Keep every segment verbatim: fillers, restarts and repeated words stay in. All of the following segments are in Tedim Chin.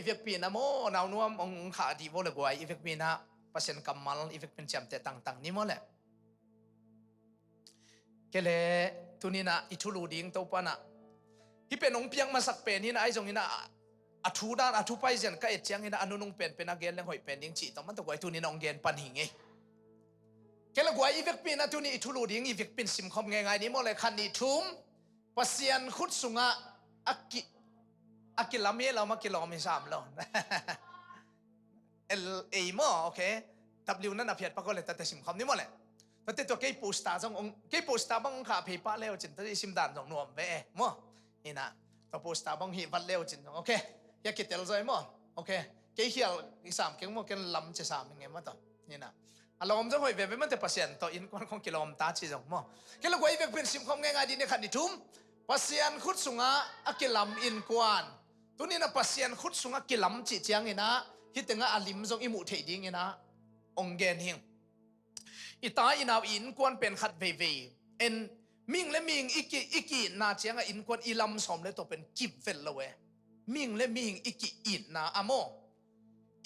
vekpi in ah maw, naunuam hong khah dih vo le guai, i vekpi in ah Pasian kammal i vekpi in ciamteh tangtang ni maw le. Kei le, tuni in ah i thulu ding Topa in ah hih pen hong piak masak pen hi in ah, ahi zongin ah a thu dan, a thu pai zian ka et ciangin ah a nunung penpen a gen leng hoih pen ding cih tawh man tawh guai tuni in ah hong gen pan hi ngei. Kei le guai i vekpi in ah tuni i thulu ding i vekpi in simkhawm ngeingai ni maw le, khat nih thum. Pasian khut sungah a ki, a kilam hi lo, a kilawm hi sam lo. L A maw, okay. W na na phiat pak aw le, tate simkhawm ni maw le. Tate tua kei poster zong hong, kei poster bang hong khah phei pah le uh cin, tate i sim dan zong nuam ve e maw. Hi in ah tua poster bang hih vat le uh cin zong, okay. Hia kitel zaw e maw, okay. Kei khial i sam keng maw, ken lam cia sam hi ngei maw tawh. Hi in ah a lawm zong hoih veve mate, Pasian tawh innkuan khong kilawm ta ci zong maw. Kei le guai i vekpi in simkhawm ngeingai dih ni, khat nih thum. Pasian khut sungah a kilam innkuan. Tuni in ah Pasian khut sungah kilam cih ciangin ah hih tengah a lim zong i muh theih dingin ah hong gen hi ing. I ta i nau i innkuan pen khat veivei en, mihing le mihing i ki, i ki-itna ciangah innkuan i lam sawm le tua pen kip vet lo e. Mihing le mihing i ki-itna a maw,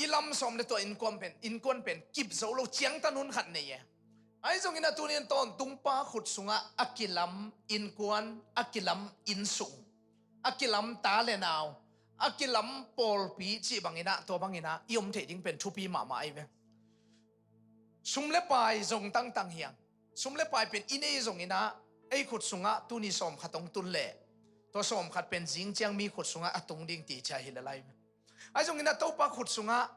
i lam sawm le tua innkuan pen, innkuan pen kip zo lo, ciangtan hun khat nei e. Ahi zongin ah tuni in tawntung pa khut sungah a kilam innkuan, a kilam innsung, a kilam ta le nau, a kilam pawlpi cih bangin ah, tua bangin ah i om theih ding pen thupi mahmah ahi ve. Sum le pai zong tangtang hi ing. Sum le pai pen i nei zongin ah ei khut sungah tuni sawm khat hong tun leh, tua sawm khat pen zing ciang mi khut sungah a tung ding ti cia hi le lai. Ahi zongin ah Topa khut sungah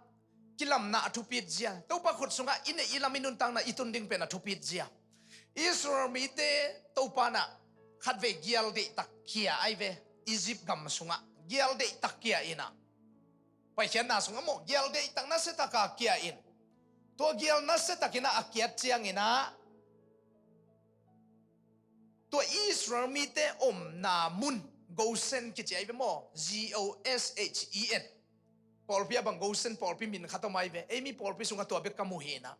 kilamna a thupit zia, Topa khut sungah i neih i lam i nuntakna i tun ding pen a thupit zia. Israel mite Topa in ah khatvei gial deihtak kia ahi ve. Egypt gam sungah gial deihtak kia in ah, paikhiatna sungah maw, gial deihtak nasiatak a kia in, tua gial nasiatak in ah a kiat ciangin ah tua Israel mite omna mun, Goshen kici ahi ve maw, G O S H E N. Pawlpi ah bang Goshen pawlpi min khat om ahi ve. Ei mi pawlpi sungah tua bek ka mu hi in ah.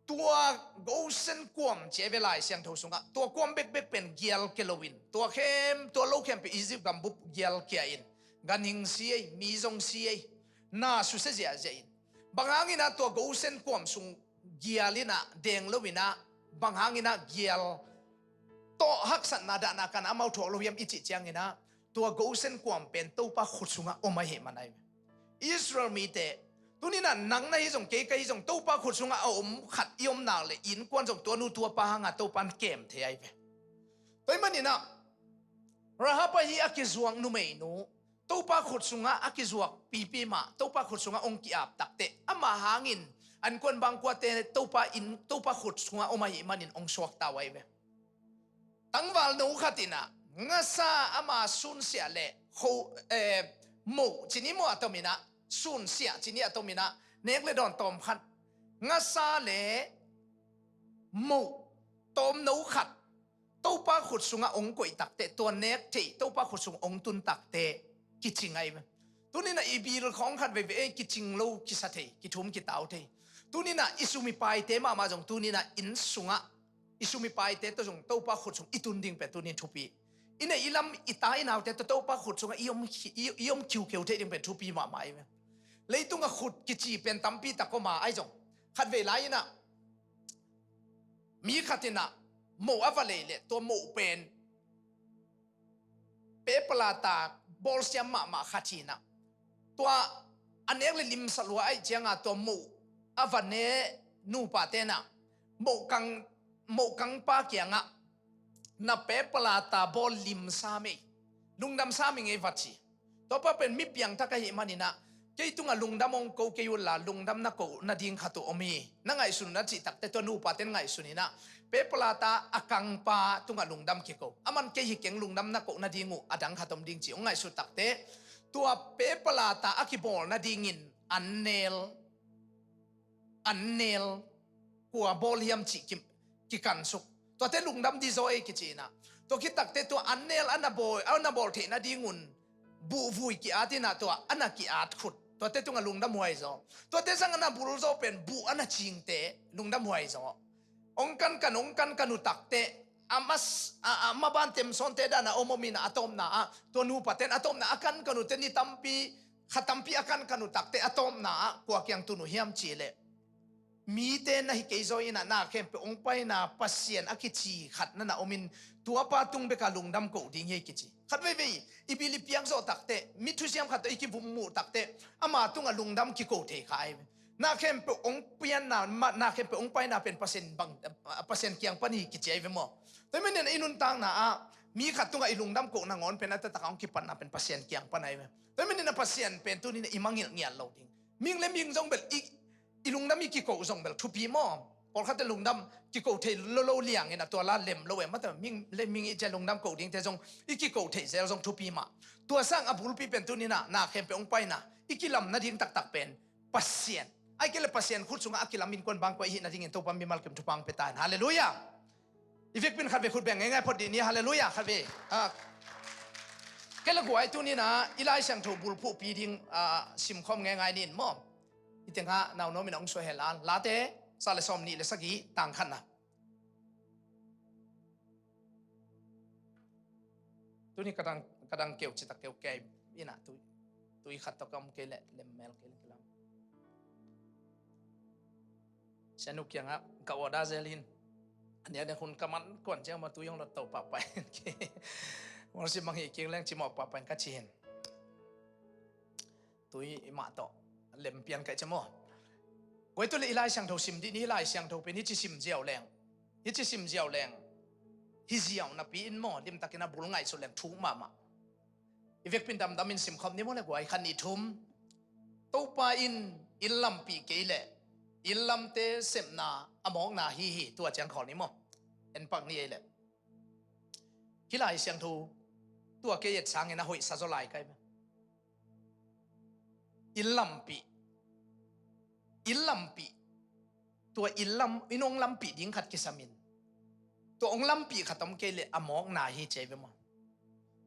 Tua Goshen kuam ci ahi ve Lai Siangtho sungah. Tua kuam bekbek pen gial kia lo in, tua khem, tua lo khempeuh Egypt gambup gial kia in, ganhing si ei, mi zong si ei, na susia ziahziah in. Bang hangin ah tua Goshen kuam sung gial in ah deng lo in ah, bang hangin ah gial tawh haksatna dahna kan amau thuak lo hiam i cih ciangin ah, tua Goshen kuam pen Topa khut sungah om ahih man ahi ve. Israel mite, tuni in ah nang na hi zong, kei ka hi zong, Topa khut sungah a om khat i om nak leh innkuan zong tua nu tua pa hangah Topa in kem thei ahi ve. Tua ahih manin ah Rahab ahi a kizuak numeinu, Topa khut sungah a kizuak pipi mah, Topa khut sungah hong ki-ap takteh, amah hangin a innkuan bangkuate Topa in, Topa khut sungah om ahih manin hong suakta uh ahi ve. Tangval no khat in ah ngasa ama sunsiah le kho, eh, moh ci ni maw, a tom in ah, sunsiah ci ni, a tom in ah nek le dawn tawm khat, ngasa le moh tawm no khat Topa khut sungah hong koih takteh, tua nek theih Topa khut sung hong tun takteh kicing ahi ve. Tuni in ah i bil khawng khat veivei ei kicing lo kisa thei, kithum kitau thei. Tuni in ah i sum i paite mahmah zong tuni in ah inn sungah i sum i paite tawh zong Topa khut sung i tun ding pen tuni in thupi. I neih i lam, i ta i naute tawh Topa khut sungah i om khi-, i, i om khiukheu theih ding pen thupi mahmah ahi ve. Leitungah khut kici pen tampi tak om a, ahi zong khatvei lai in ah mi khat in ah moh a va lei leh, tua moh pen pepalata bawlsiam mahmah khat hi in ah, tua a nek le limsa lua ahih ciangah tua moh a va ne nupate in ah, moh kang, moh kangpa kiangah, na pepalata bawl limsa mei, lungdam sa mei ngei va ci. Tua pa pen mi piangthak ahih manin ah, kei tungah lungdam hong ko kei unla, lungdam na ko nading khat uh om hi, na ngaihsun un a cih takteh, tua nupate'n ngaihsun in ah, pepalata a kangpa tungah lungdam kiko. Aman kei hi keng, lungdam na ko nading uh adang khat om ding ci hong ngaihsut takteh, tua pepalata a kibawl nadingin an nel, an nel, kua bawl hiam cih ki, kikansuk. Tuate lungdam dih zaw ei kici in ah, tua khit takteh tua an nel a na bawl, a na bawl theih nadingun buh vui ki-at in ah, tua a na ki-at khut, tuate tungah lungdam huai zaw. Tuate zang a na bul zaw pen buh a na cingte lungdam huai zaw. Hong kankan, hong kankan uh takteh, a mas, a, a maban temsawnte dan a om om in ah, a tawpna ah, tua nupate'n a tawpna a kankan uh teh ni tampi kha tampi a kankan uh takteh a tawpna ah kua kiang tun uh hiam cih leh, mite na hi kei zaw in ah na khempeuh hong paina Pasian a kici khat na na om in, tuapa tung beka lungdam koh ding hi ei kici. Khat veivei i bil i piak zawh takteh, mi thusiam khat tawh i kivum muh takteh ama tungah lungdam kiko thei kha ahi ve. Na khempeuh hong pianna, ma-, na khempeuh hong paina pen Pasian bang, Pasian kiang pan hi kici ahi ve maw. Tua hi manin i nuntakna ah mi khat tungah i lungdam koh nangawn pen a taktak a hong kipatna pen Pasian kiang pan ahi ve. Tua hi manin a Pasian pen tuni-in i mangngilh ngiat lo ding. Mihing le mihing zong bel i, i lungdam i kiko zong bel thupi maw. Pawlkhatte lungdam kiko thei lo lo liangin a tua la lem lo e. Mate mihing le mihing i ciah lungdam koh dingte zong i kiko thei zel zong thupi mah. Tua sang a bulpi pen tuni-in ah na khempeuh hong paina i kilam nading taktak pen Pasian. Ahih kei leh Pasian khut sungah a kilam innkuan bangkua i hih nadingin Topa mimal kim thupha hong pia ta hen. Halleluiah. I vekpi in khat vei khut beng ngeingai phot dih ni, halleluiah, khat vei. Ah. Kei le guai tuni-in ah i Lai Siangtho bulphuhpi ding, ah, simkhawm ngeingai ni in maw. Hih tengah nau nuam in hong suah hen la. Late za le sawm nih le sagih tang khatna. Tuni ka dang, ka dang keu citak keu kei in ah tui, tui khat tawh ka om kei leh lemmel kei leh kilam. Sianu kiangah ka order zel hi in. A nia nia hun ka man kuan ciang mah tui hong lot to pahpah in. Worship mang hi kik leng cimawh pahpah in ka ci hi in. Tui mah tawh lem pian ka hih ciang maw. Guai, tu le i Lai Siangtho sim dih ni. Lai Siangtho pen hih ci sim ziau leng, hih ci sim ziau leng hi ziau napi in maw, limtakin a bul ngaihsut leng thuk mahmah. I vekpi in damdam in simkhawm ni maw le guai, khat nih thum. Topa in inn lampih kei leh inn lamte sepna a mawkna hi hi. Tua ciang khawl ni maw. En pak ni ei leh. Hih Lai Siangtho tua kei et sangin a hoihsa zaw lai ka hi ve. Inn lampih. Inn lampih. Tua inn lam, inn hong lampih ding khat kisam in, tua hong lampih khat om kei leh a mawkna hi ci ahi ve maw.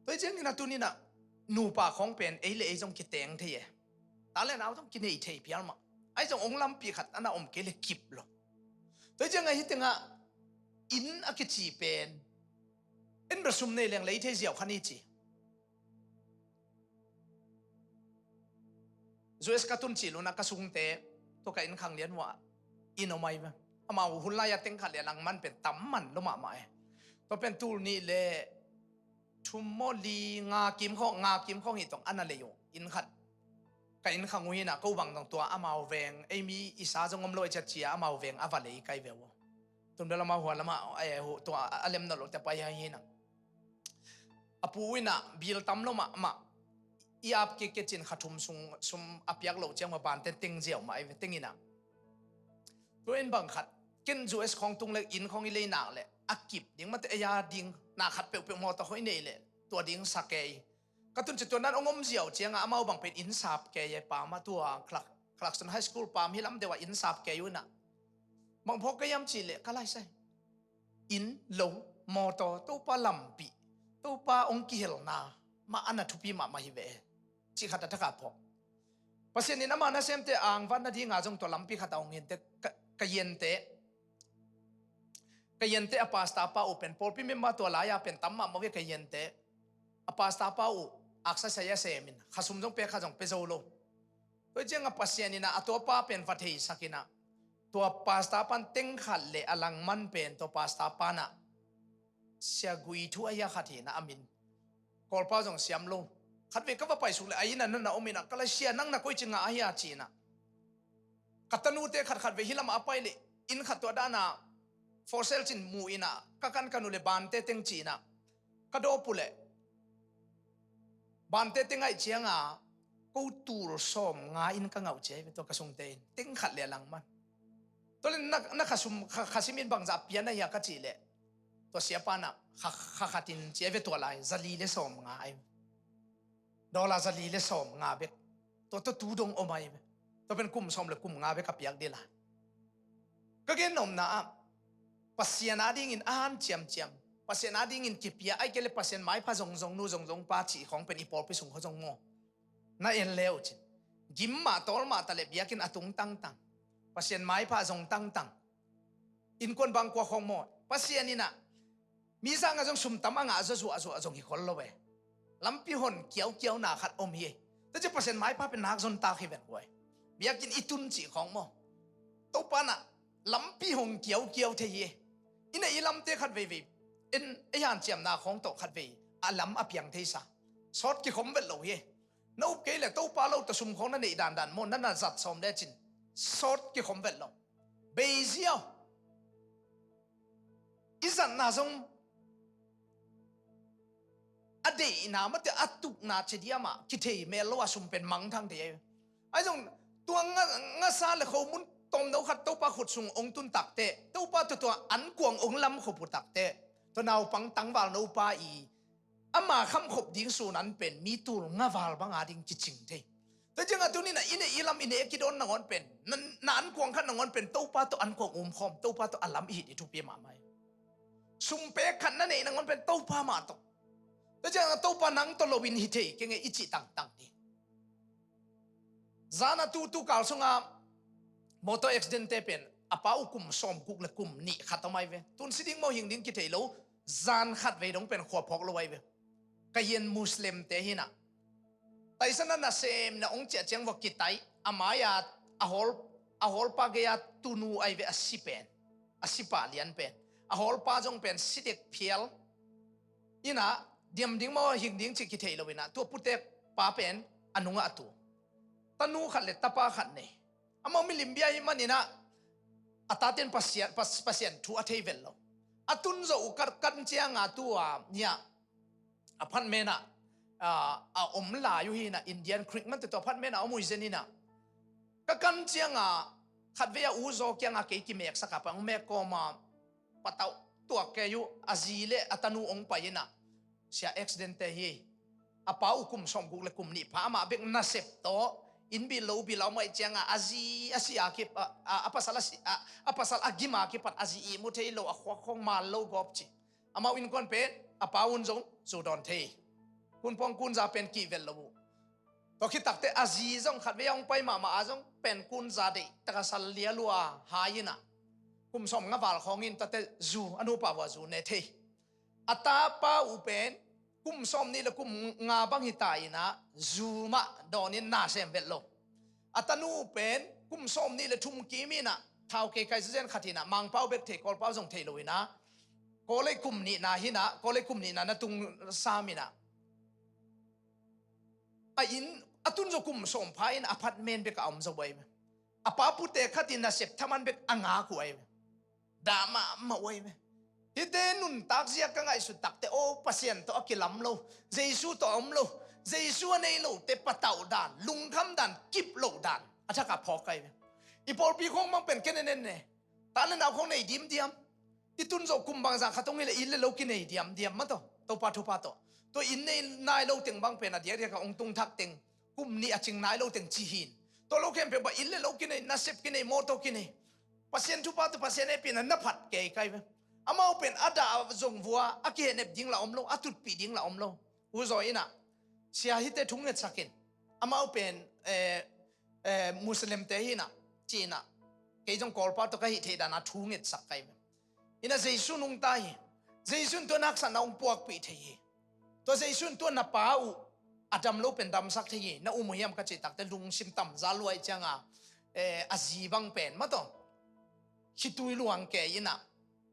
Tua hi ciangin a tuni-in ah nupa khawng pen ei le ei zong kiteng thei e. Ta le nau zong kinei thei phial mah. Ahi zong hong lampih khat a na om kei leh kip lo. Tua hi ciangin hih tengah inn a kici pen en bel sum nei leng lei thei ziau kha ni ci. U S ka tun cil un ah ka sungte, tua ka inn khang lian uah inn om ahi ve. Amau hun lai-a teng khat le a langman pen tam man lua mahmah e. Tua pen tul nih le thum maw, li, nga kim khawng, nga kim khawng hi tong a na lei uh inn khat. Ka inn khang uh hi in ah ko bang dong tua amau veng, ei mi i sa zong om lo ei ciat ci-a amau veng a va lei ka hi ve uh. Tun bel amau hua lamah, eh, tua a lem nawn loh te pai hi in ah. A pu in ah bil tam lo mahmah, i ap kik kei cin kha thum sung sum a piak loh ciang mah bante teng ziau mah ahi ve, teng in ah. Tua in bang khat, ken U S khawng tung le inn khawng i lei nak leh a kip ding mate, ei a ding na khat peuhpeuh mawtaw hoih nei leh tua ding sa kei. Ka tun ci tua nan hong om ziau ciangah amau bang pen inn sap kei e, pam ah tua Clark-, Clarkson High School pam hi lam deuh ah inn sap kei uh in ah. Bang phawk ka hiam cih leh ka lai sai. Inn, lo, mawtaw, Topa lampih, Topa hong kihelna mah a na thupi mahmah hi ve. Cih khat a thak a phawk. Pasian in ama nasemte angvan nadinga zong tua lampi khat a hong hinte, ka, ka yente. Ka yente a pastor pa uh pen, pawlpi member tua lai-a pen tam mahmah ve ka yente. A pastor pa uh aksa sai a sem in, khasum zong pek kha zong pia zo lo. Tua ciangah Pasian in ah a tua pa pen va theisak in ah, tua pastor pan teng khat le a langman pen tua pastor pan ah Sia Gui Thu a hia khat hi in ah a min. Kawlpau zong siam lo. Khatvei ka va paisuk le a inn ah na na om in ah, ka la, Sia, nang na koi ci ngah a hia ci in ah. Ka tanute khatkhat vei hih lamah a pai le inn khat tua dan a for sale cin mu in ah, ka kankan uh le bante teng ci in ah. Ka dawp uh leh bante teng ahih cianga ko tul sawmnga in ka ngah uh ci ahi ve, tua ka sungte in teng khat le a langman. Tua le na, na khasum, kha, khasim in bangzah pia na hia ka cih leh, tua siapa in ah kha, kha khat in ci ahi ve, tua lai zali le sawmnga ahi ve. Dollar zali le sawmnga bek. Tua, tua tu dong om ahi ve. Tua pen kum sawm le kum nga bek a piak dih lai. Ka gen nopna ah, Pasian adingin a hanciamciam, Pasian adingin kipia, ahih kei leh Pasian maipha zongzong nu zongzong pa cih khawng pen i pawlpi sung khawng zong maw. Na en le uh cin. Gim mah tawl mah ta leh biakinn a tung tangtang. Pasian maipha zong tangtang. Innkuan bangkua khawng maw. Pasian in ah mi sangah zong sum tam a ngah zaw zuahzuah zong hi khol lo e. Lampi hon kiaukiauna khat om hi. Tua ciang Pasian maipha pen nak zon tak hi ven guai. Biakinn i tun cih khawng maw, Topa in ah lampi hong kiaukiau thei hi. I neih i lamte khat veivei in ei hanciamna khawng tawh khat vei a lam a piang thei sa. Sawt kikhom vet lo hi. Na up kei le Topa lo tawh sum khawng na neih dandan maw, na na zat sawm lecin sawt kikhom vet lo. Bei ziau. I zatna zong a deihna mate a tukna cediam ah kithei mel lo a sum pen mangthang thei ahi. Ahi zong tua nga, ngasa le khomun tawmno khat Topa khut sung ong tun takte, Topa tua tua ankuang ong lam khop uh takte, tua naupang tangval nopa i ama khamkhop ding sun an pen mi tul nga val banga ding kicing thei. Tua ciangah tuni-in ah i neih i lam i neih a kidawn nangawn pen, na, na ankuang khat nangawn pen Topa tawh ankuang umkhawm, Topa tawh a lam i hih ding thupi mahmah hi. Sum pek khat na neih nangawn pen Topa mah tawh. Tua ciangah Topa nang tawh loin hi thei keng e i cih tangtang ding. Zan a tu, tu kal sunga motor accident te pen a pa uh kum sawmguk le kum nih khat om ahi ve. Tun si ding maw hing ding kithei lo, zan khat vei dong pen khua phawk lo ahi ve. Ka hian Muslim te hi-in ah, taisan a nasem na ong ciah ciang vua kitai, a mai-a a hawl, a hawlpa gei-a tunu ahi ve, a si pen, a si pah lian pen, a hawlpa zong pen si dek phial. In ah diam ding maw hing ding cih kithei lo in ah, tua putek pa pen a nungah a tu. Tanu khat le tapa khat nei. Amau milim bia ahih manin ah a taten Pasian, Pas-, Pasian thu a thei vet lo. A tun zawh uh kan, kan cianga tua, nia, apartment ah, ah, a om lai uh hi-in ah, Indian Creek man te tua apartment ah om uh hi zen in ah, ka kan cianga khatvei a U Zaw kianga kei kimeksak a, pa ong mek kawma patauh tuak kei uh, a zi le a tanu ong pai in ah, sia, accident te hi. A pa uh kum sawmguk le kum nih pha, amah bek nasep tawh inn bil lo bil a om ahih cianga a zi a si a kip, a, a, a pasal a si, a, a pasal a gim a kipat a zi ihmu thei lo, a khuak khawng mal lo gawp ci. Amau innkuan pen a pa un zong zu dawn thei. Kunpawng kunza pen kihvel lo uh. Tua khit takte a zi zong khatvei a hong pai mahmah a zong pen kunza deih taka sal lia lua hai in ah, kum sawm nga val khawng in tate zu, a nupa vua zu ne thei. A tapa uh pen kum sawm nih le kum nga bang hi ta in ah, zu mah dawnin na sem vet lo. A tanu uh pen kum sawm nih le thum kim in ah, thau kei kai zezen khat in ah, Mangpau bek thei, Kawlpau zong thei lo in ah, Kawlei kum nihna hi-in ah, Kawlei kum nihna na tung sam in ah, a inn a tun zawh kum sawm pha in apartment bek a om zo ahi ve. A pa putek khat in nasep thaman bek a ngak uh ahi ve. Dah mahmah uh ahi ve. Hihte nuntak zia ka ngaihsut takte, aw, Pasian tawh a kilam lo, Jesu tawh a om lo, Jesu a nei lote patauh dan, lungkham dan, kip loh dan a thak a phawk ahi ve. I pawlpi khawng bang pen ken en en ne, ta le nau khawng nei dimdiam. I tun zawh kum bangzah khat hong hi leh inn le lo kinei diamdiam mah tawh, Topa thupha tawh. Tua inn nei nai lo teng bang pen a diakdiak a hong tung thak teng, kum nih a cing nai lo teng ci hi-in, tua lo khempeuh bah inn le lo kinei, nasep kinei, mawtaw kinei. Pasian thupha tawh Pasian hehpihna na phat kei kai ve. Amau pen a dah zong vua a kihehnep ding lah om lo, a tutpih ding lah om lo. U Zaw in ah, sia, hihte thu ngetsak in, amau pen, eh, eh, Muslim te hi-in ah, ci-in ah, kei zong Kawlpa tawh ka hih theih dan a thu ngetsak kai ve. In ah Jesu nungta hi. Jesu in tua haksatna hong puakpih thei hi. Tua Jesu in tua na pa uh a dam lo pen damsak thei hi, na um uh hiam ka cih takte lungsim tamza lua ahih cianga, eh, a zi bang pen mah tawh khitui luang kei in ah,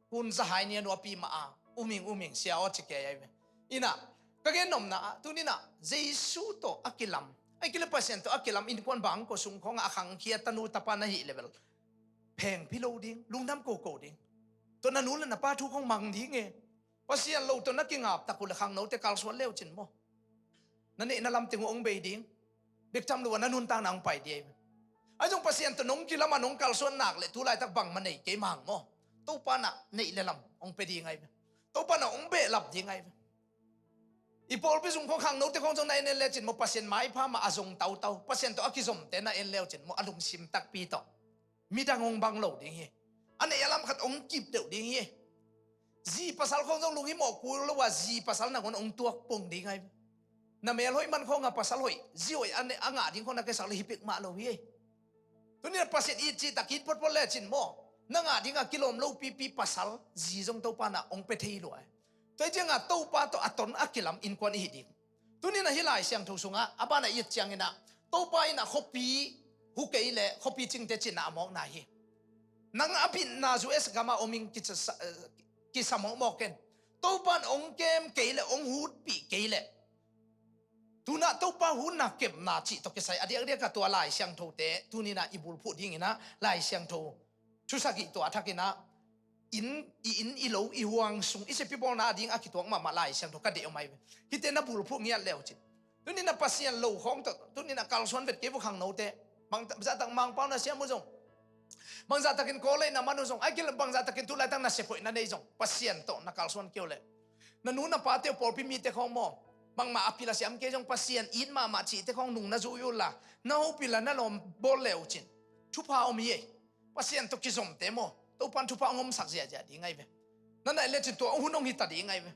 kun zahai nia nuapi mah a, um ing, um ing, sia aw ci kei ahi ve. In ah, ka gen nopna ah, tuni-in ah Jesu tawh a kilam, ahih kei leh Pasian tawh a kilam innkuan bangkua sung khawngah a khangkhia tanu tapa na hih leh bel phengphi lo ding, lungdam koko ding. Tua na nu le na pa thu khawng mang ding e. Pasian lo tawh na kingap tak uh leh khangnote kalsuan le uh cin maw, na neihna lam teng uh hong bei ding. Bek tham lo a na nuntakna hong pai ding ahi ve. Ahi zong Pasian tawh nong kilam a nong kalsuan nak leh tu laitak bangmah nei kei mang maw, Topa in ah neih le lam hong pia ding ahi ve. Topa in ah hong behlap ding ahi ve. I pawlpi sung khawng khangnote khawng zong na en en lecin maw, Pasian maipha mah a zong tautau, Pasian tawh a kizomte na en lecin maw, a lungsim takpi tawh midang hong bang lo ding hi. A neih a lam khat hong kip deuh ding hi. Zi pasal khawng zong lunghimawh kul lo a, zi pasal nangawn hong tuak pong ding ahi. Na mel hoih man khawng a pasal hoih, zi hoih a ne-, a ngah ding khawng na keisak leh hi pek mah lo hi. Tuni-in Pasian it cih tak it photphot lecin maw, na ngah ding a kilawm lo pipi pasal zi zong Topa in ah hong pia thei lua hi. Tua hi cianga Topa tawh a ton a kilam innkuan i hi ding. Tuni-in ah hih Lai Siangtho sungah a banah i et ciangin ah Topa in ah khuapi hu kei leh khuapi cingte cinna a mawkna hi. Nang a bitna U S gam ah om ing, kisa, kisa mawkmawk ken. Topa in hong kem kei leh, hong hutpih kei leh, tu-in ah Topa hutna kepna cih tawh kisai a diakdiak ah tua Lai Siangthote tuni-in ah i bulphuh dingin ah Lai Siangtho thu sagih tua a thakin ah inn, i inn, i lo, i huang sung, i sipi bawlna a ding a kituak mahmah Lai Siangtho ka deih om ahi ve. Hihte na bulphuh ngiat le uh cin. Tuni-in ah Pasian lo khawng tawh tuni-in ah kalsuan vet kei vua khangnote. Bangzahtak Mangpau na siam uh zong, bangzahtakin college na man uh zong, ahih kei leh bangzahtakin tu laitak nasep hoih na nei zong, Pasian tawh na kalsuan kei uh leh, na nu na pate uh, pawlpi mite khawng maw, bangmah a pil a siam kei zong, Pasian it mahmah cihte khawng nung na zui uh la, na hopih la, na lawm bawl le uh cin, thupha om hi ei. Pasian tawh kizomte maw, Topa in thupha hong omsak ziahziah ding ahi ve. Na naih lecin tua hun hong hita ding ahi ve.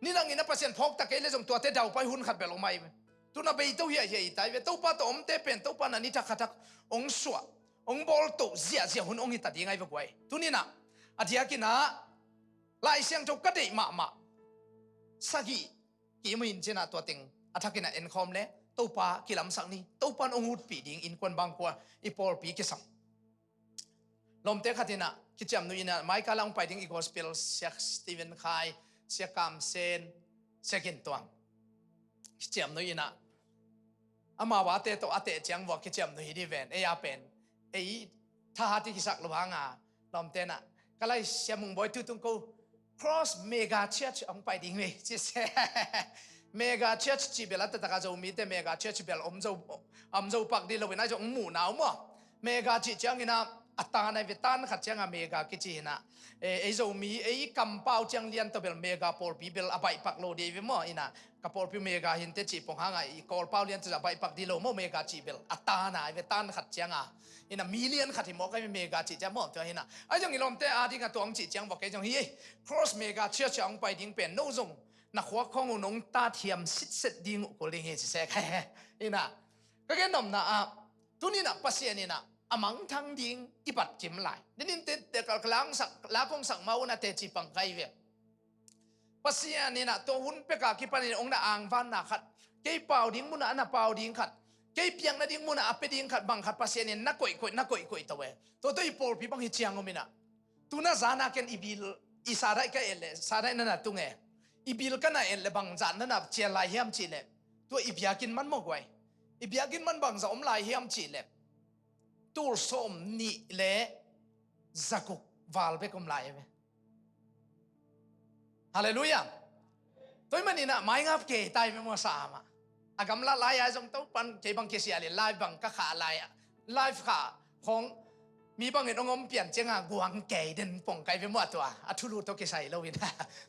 Nidangin ah Pasian phawkta kei leh zong tuate daupai hun khat bel om ahi ve. Tu-in ah beito hiahhiah hita ahi ve. Topa tawh omte pen Topa in ah ni thak kha thak hong suah, hong bawltoh ziahziah hun hong hita ding ahi ve guai. Tuni-in ah a diakin ah Lai Siangtho ka deih mahmah sagih ki-im uh hi cin ah tua teng a thakin ah enkhawm leh Topa kilamsak ni. Topa in hong hutpih ding, innkuan bangkua, i pawlpi kisam. Lawmte khat in ah kiciamnuih in ah Maika lam hong pai ding, i gospel, Sia Stephen Khai, Sia Kam Sen, Sia Gin Tuang. Kiciamnuih in ah amau a te tawh a teh ciang vua kiciamnuih hi ding ven, ei a pen, ei thahat i kisak lo hang a, lawmte in ah, ka lai Sia Mung Bawi tu tung ko Cross Mega Church hong pai ding ve ci se. Mega Church cih bel a taktak a Zomite Mega Church bel om zo, om zo pak ding lo in ah zong hong muhna uh maw. Mega cih ciangin ah a tan ahi ve, tan khat ciang a mega kici hi in ah. Eh, ei Zomi, ei kampau ciang lian tawh bel mega pawlpi bel a baihpak lo ding hi ve maw, in ah ka pawlpi mega hi inteh cih pong hang a, i kawlpau lian tawh a baihpak ding lo maw, mega cih bel a tan ahi ve, tan khat ciang a. In ah million khat hi mawk ahi ve, mega cih ciang maw, tua hi in ah. Ahi zong i lawmte a ding ah tua hong cih ciang vua kei zong hi ei, Cross Mega Church ah hong pai ding pen no zong na khuak khawng uh nong tat hiam sitset ding uh kul ding hi ci se ka hi in ah. Ka gen nopna ah, tuni-in ah Pasian in ah a mangthang ding i bat kim lai. Ni nin te, te kal, kal, langsak, la kong sak ma un ah teci pang ka hi ve. Pasian in ah tua hun pek a kipanin hong na angvanna khat, kei pau ding mun ah a na pau ding khat, kei piakna ding mun ah a pia ding khat, bang khat Pasian in na koihkoih, na koihkoih to ve. Tua tawh i pawlpi bang hi ciang om in ah, tu-in ah zan a ken i bil, i sadaih ka et leh, sadaih na na tung e, i bil ka na et leh bangzah na na cial lai hiam cih leh, tua i biakinn man maw guai, i biakinn man bangzah om lai hiam cih leh, tul sawmnih le zaguk val bek om lai hi ve. Halleluiah. Tua ahih manin ah maingap kei ta hi ve maw, sa mah. A gamla lai-a zong Topa'n kei bang kisial in live bang ka khah lai-ah, live khah khawng mi bangin hong om pian ciangin guang kei den pong ka hi ve maw, tua a thulu tawh kisai lo in.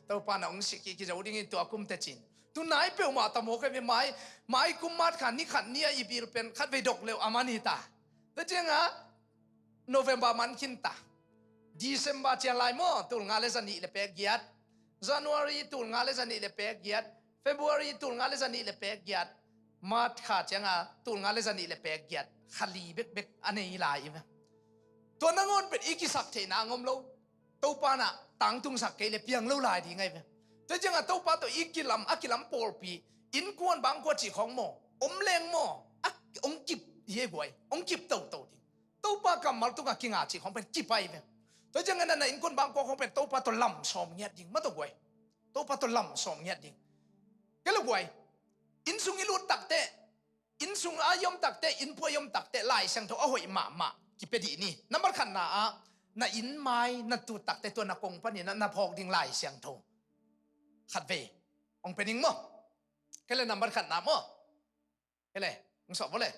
Topa'n hong sik kik hi zo ding hi tua kum teci-in. Tu nai peuhmah ta maw ka hi ve, mai, mai kum March kha ni khat ni-a i bil pen khatvei dok le uh a man hi ta. Tua ciangin November man khin ta. December ciang lai maw, tul nga le zanih le pek giat. January tul nga le zanih le pek giat. February tul nga le zanih le pek giat. March kha ciangin tul nga le zanih le pek giat. Kha li bekbek a nei lai hi ve. Tua nangawn pen i kisak theihna hong om lo. Topa'n ah tangtungsak kei leh piang lo lai ding ahi ve. Tua ciangin Topa tawh i kilam, a kilam pawlpi, innkuan bangkua cih khawng maw, om leng maw, a, hong kip hi e guai, hong kip toto ding. Topa kammal tungah kinga cih khawng pen kip ahi ve. Tua ciangin na, na innkuan bangkua khawng pen Topa tawh lam sawm ngiat ding, mah tawh guai. Topa tawh lam sawm ngiat ding. Kei lo guai. Inn sung i lut takteh, inn sung a i om takteh, inn pua i om takteh, Lai Siangtho a hoih mahmah kipia dih ni. Nambat khatna ah, na inn mai na tut takteh, tua na kong panin ah na phawk ding Lai Siangtho khatvei hong pia ding maw. Kei le nambat khatna maw. Kei le, hong suah vua le.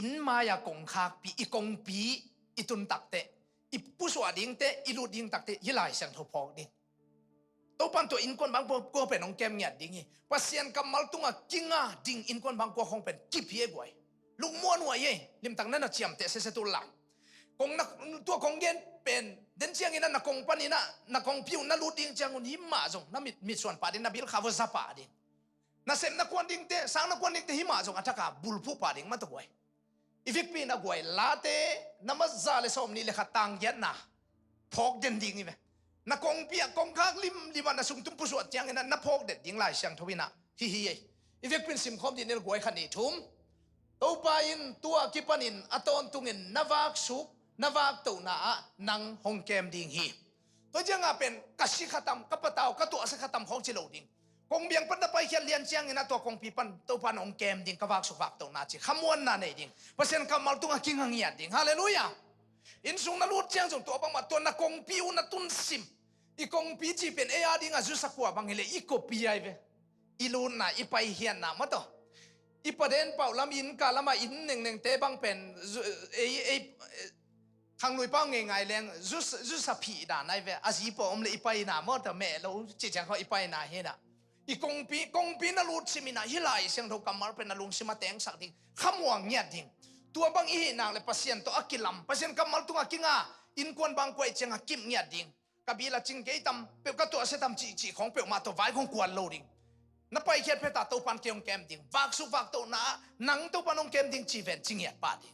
Inn mai-a kongkhakpi, i kongpi i tun takteh, i pusuah dingteh, i lut ding takteh, hih Lai Siangtho phawk ding. Topa'n tua innkuan bangkua pen hong kem ngiat ding hi. Pasian kammal tungah kinga ding innkuan bangkua khawng pen kip hi e guai. Lungmuanhuai hi e, limtak na na ciamteh sese tul la. Kong na, tua kong gen pen, den ciangin ah na kong panin ah, na kongpi uh na lut ding ciangun hih mah zong, na mit, mitsuan pah ding, na bil kha vua za pah ding. Nasepna kuan dingteh, sangna kuan dingteh, hih mah zong a thak a bulphuh pah ding mah tawh guai. I vekpi-in ah guai, Late, nambat za le sawmnih le khat, tang giatna. phawk den ding hi ve. Na kongpi ah kongkhak limlim ah na sungtum pusuah ciangin ah na phawk den ding Lai Siangtho in ah hi hi ei. I vekpi in simkhawm dih ni, guai khat nih thum. Topa in tua kipanin a tawntungin na vaksuk na vaktohna ah nang hong kem ding hi. Tua ciangah pen ka si khatam, ka patau, ka tuahsia khatam khawng ci lo ding. Kongbiang pan na paikhiat lian ciangin ah tua kongpi pan Topa in hong kem ding, ka vaksuk vaktohna ci, khamuanna nei ding. Pasian kammal tungah kinga ngiat ding. Halleluiah. Innsung na lut ciang zong tua bangmah tua na kongpi uh na tunsim. I kongpi cih pen ei a dingah zusa kua bang hileh i kopi ai ve. I lutna, i paikhiatna mah tawh. I paden pauh lam, i innka lamah inn nengnengte bang pen zu-, ei, ei, khanglui pau ngeingai leng zu, zusa phih dan ai ve. A zi pawh om le i paina mah tawh, meh lo cih ciang khawng i paina hi nah. I kongpi, kongpi na lut sim in ah hih Lai Siangtho kammal pen na lungsim ah tengsak ding. Khamuang ngiat ding. Tua bang i hih nak le Pasian tawh a kilam, Pasian kammal tungah kinga, innkuan bang kuai ciangah kip ngiat ding. Ka bil a cing kei tam, peuh ka tuahsia tam cihcih khawng peuhmah tawh vai khawng kuan lo ding. Na paikhiat phet ah Topa in kei hong kem ding. Vaksuk vaktohna ah nang Topa in hong kem ding ci ven ci ngiat pah ding.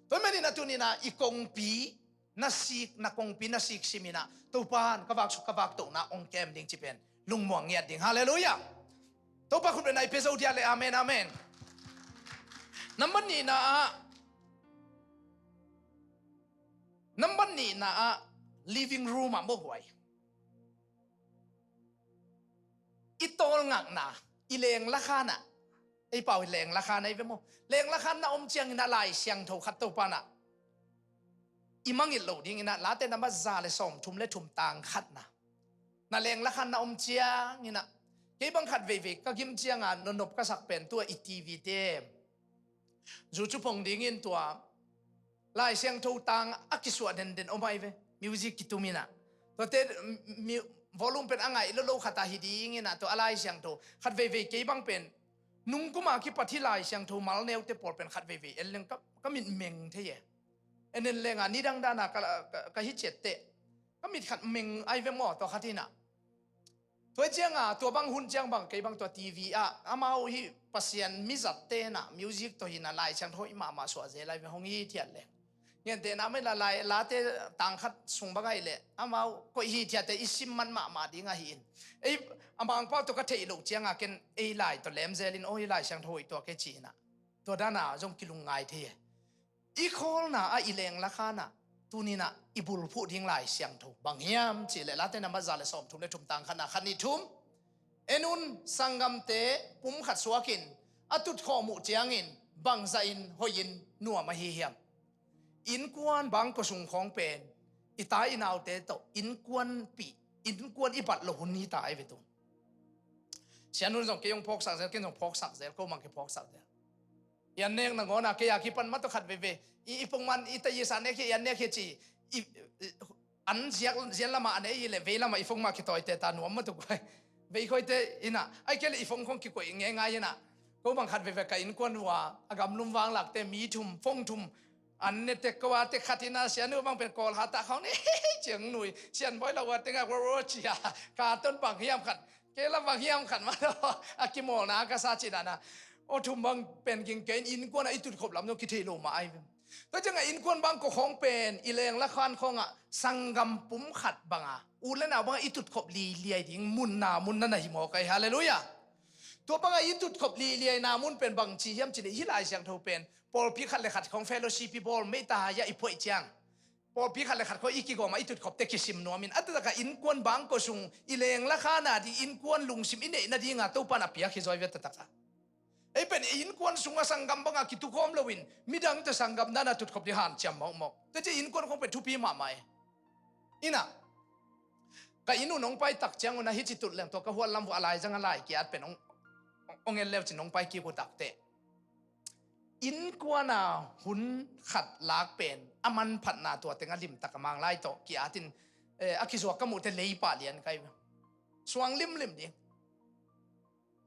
Tua ahih manin ah tuni-in ah i kongpi na sik, na kongpi na sik sim in ah Topa in ka vaksuk ka vaktohna hong kem ding ci pen lungmuang ngiat ding. Halleluiah. Topa khut bengna i pia zo dia le amen, amen. Nambat nihna ah, nambat nihna ah living room ah maw guai. I tawlngakna, i lenglakhan ah, ei pau hi lenglakhan ah i ve maw. Lenglakhan na om ciangin ah Lai Siangtho khat Topa in ah i mangngilh loh dingin ah Late nambat za le sawmthum le thum tang khatna. Na lenglakhan na om ciangin ah kei bang khat veivei ka gim ciangah nonop ka sak pen tua i T V te, zu cu phong dingin tua Lai Siangtho tang a kisuah denden om ai ve. Music kitum in ah. Tuate, mi-, volume pen a ngaih lolo khat ah hi dingin ah tua a Lai Siangtho. Khat veivei kei bang pen nungkum a kipat hih Lai Siangtho mal neute pawl pen khat veivei en leng ka, ka mit meng thei e. En en leng ah nidang dan ah ka, ka, ka hi ciat teh. Ka mit khat meng ai ve maw, tua khat in ah. Tua ciangah, tua bang hun ciang bang, kei bang tua T V ah, amau hi Pasian mizatte in ah, music tawh hi in ah, Lai Siangtho hoih mahmah suah zel ai ve, hong hithiat leh. Gentehna mah in ah, Lai, Late tang khat sung bang ahih leh, amau koih hithiatte i sim man mahmah ding ahi in. Ei, a Mangpau tawh ka theih loh ciangah, ken ei Lai tawh lem zel in, aw, hi Lai Siangtho hoih tua kei ci in ah. Tua dan ah, zong kilungngai thei e. I khawlna ah, i lenglakhan ah, tuni-in ah i bulphuh ding Lai Siangtho bang hiam cih leh Late nambat za le sawmthum le thum tang khatna, khat nih thum. En un, sanggamte pumkhat suakin a tutkhawm uh ciangin bangzahin hoihin nuam ahi hiam? Innkuan bangkua sung khawng pen i ta i naute tawh innkuanpih, innkuan i bat loh hun hi ta ai ve tu. Sian un zong kei hong phawksak zel, ken zong phawksak zel, ko mang kei phawksak zel. I an nek nangawn ah kei a kipan mah tawh khat veivei i, i pongman i ta i sa nek hi, i an nek hi ci, i, i, an ziak, zian lamah a ne i leh vei lamah i phone mah kitawite ta nuam mah tuk vai. Vei khoite in ah, ai kei leh i phone khong kikoih ngeingai in ah. Ko bang khat veivei ka innkuan uh a, a gamlum vanglakte mi thum, phone thum, an ne tek ko a tek khat in ah, Sianu bang pen Kawl hat ah khong ne ciang nui, Sian Bawi lo a tengah ro ro ci a, ka ton bang hiam khat. Kei la bang hiam khat mah tawh a kimawlna ka sa cih dan ah. Aw, thum bang pen ging kei in, innkuan ah i tutkhop lam zong kithei lo mah ai ve. Tua ciangah innkuan bangkua khawng pen i lenglakhan khawngah sanggam pumkhat bangah, u le nau bangah i tutkhop liliai ding munna, munna na hi mawk ai. Halleluiah. Tua bangah i tutkhop liliaina mun pen bangci hiam cih leh hih Lai Siangtho pen pawlpi khat le khat khawng fellowship i bawl, meita hai ah i phuaih ciang pawlpi khat le khat khawng i kigawm a i tutkhopte kisim nuam in, a taktak a innkuan bangkua sung i lenglakhan a ding innkuan lungsim i neih nading a Topa in a piak hi zaw ai ve, a taktak a. Ei pen i innkuan sung a sanggam bang a kitukhawm lo in midang tawh sanggam dan a tutkhop ding hanciam mawkmawk. Tua ciang innkuan khawng pen thupi mahmah e. In ah, ka inn uh nong pai tak ciang un ah hih ci tut leng tua ka hual lam uh a laizang a lai ki-at pen hong, hong en leu cin nong pai kik uh tak teh. Innkuan a hun khat lak pen a manphatna tua teng a limtak a Mang lai tawh ki-at in, eh, a kizuak ka muhte lei pah lian ka hi ve. Suang limlim ding.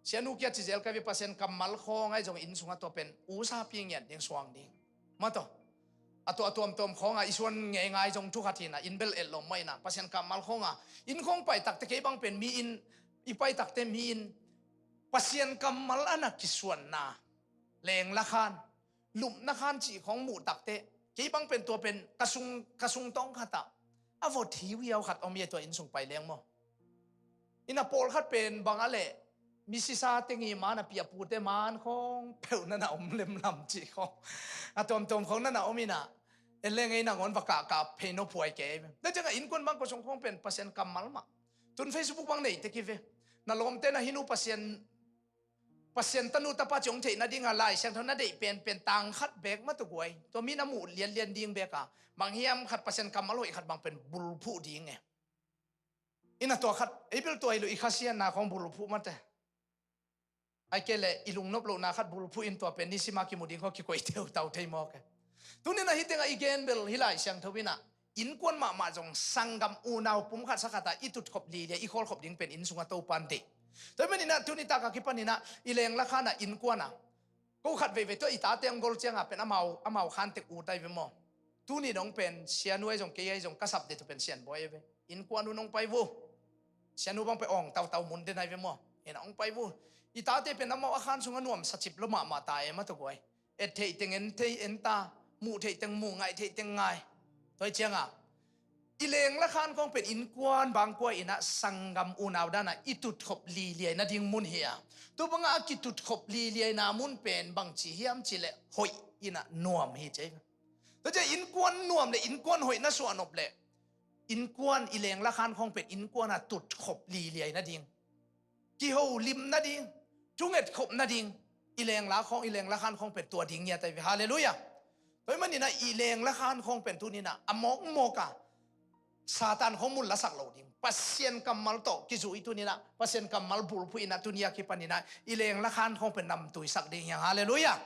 Sianu kia ci zel ka hi ve, Pasian kammal khawng ahi zong inn sungah tua pen usapi ngiat ding, suang ding. Mah tawh. A tua a tuamtuam khawngah i suan ngeingai zong thu khat hi in ah, inn bel et lawm mah in ah, Pasian kammal khawngah inn khawng pai takte kei bang pen mi inn, i pai takte mi inn, Pasian kammal a na kisuanna, lenglakhan, lupnakhan cih khawng muh takte, kei bang pen tua pen ka sung, ka sung tawng khat ah a vot hiuhiau khat om hi a, tua inn sung pai leng maw. Ina pawlkhat pen bang a leh misisa teng hi man a, piapute man khawng peuh na na om lemlam cih khawng a tuamtuam khawng na na om ina. En leng ei nangawn va kahkah phei nophuai kei ve. Tua ciangah innkuan bang ko sung khawng pen Pasian kammal mah. Tun Facebook bang nei tek hi ve. Na lawmte na hinu Pasian Pasian tanu tapa cih hong theih nadinga Lai Siangtho na deih penpen tang khat beek mah tua guai. Tua mi na muh lianlian ding beek a, bang hiam khat Pasian kammal hoih khat bang pen bulphuh ding e. Ina tua khat ei bel tua hi lo, i khasiatna khawng bulphuh mate. Ai kei leh i lungnop lohna khat bulphuh in tua pen nisima kimu ding khawng kikoih teutau thei mawk e. Tuni-in ah hih tengah i gen bel hih Lai Siangtho in ah innkuan mahmah zong sanggam unau pum khat sa khat ah i tutkhop lilia, i khawlkhop ding pen inn sungah Topa'n deih. Tua ahih manin ah tuni tak a kipanin ah i lengla khan ah innkuan ah ko khat veivei tua i tate hong gol ciangah pen amau, amau khan tek ut ai ve maw. Tuni dong pen sianu ai zong kei ai zong ka sap ding tua pen sianbawi ai ve. Innkuan un hong pai vo. Sianu bang pen awng tautau mun den ai ve maw. Ina hong pai vo. I tate pen amau a khan sungah nuamsa cip lo mahmah ta e mah tua guai. Et theih teng en thei en ta, muh theih teng muh, ngaih theih teng ngai. Tua hi ciangah i lengla khan khawng pen innkuan bangkua in ah sanggam unau dan ah i tutkhop lilia nading mun hi a. Tua bangah a kitutkhop liliana mun pen bangci hiam cih leh hoih in ah nuam hi ci. Tua ciah innkuan nuam leh innkuan hoih na suahnop leh innkuan i lengla khan khawng pen innkuan a tutkhop lilia nading, kiholim nading, thungetkhop nading, i lengla khawng, i lengla khan khawng pen tua ding ngiat ai ve. Halleluiah. Tua ahih manin ah i lengla khan khawng pen tuni-in ah a mawkmawk a Satan khawng mun lasak lo ding, Pasian kammal tawh kizui tuni-in ah Pasian kammal bulphuh in ah tuni a kipanin ah i lengla khan khawng pen namtuisak ding hi hang. Halleluiah.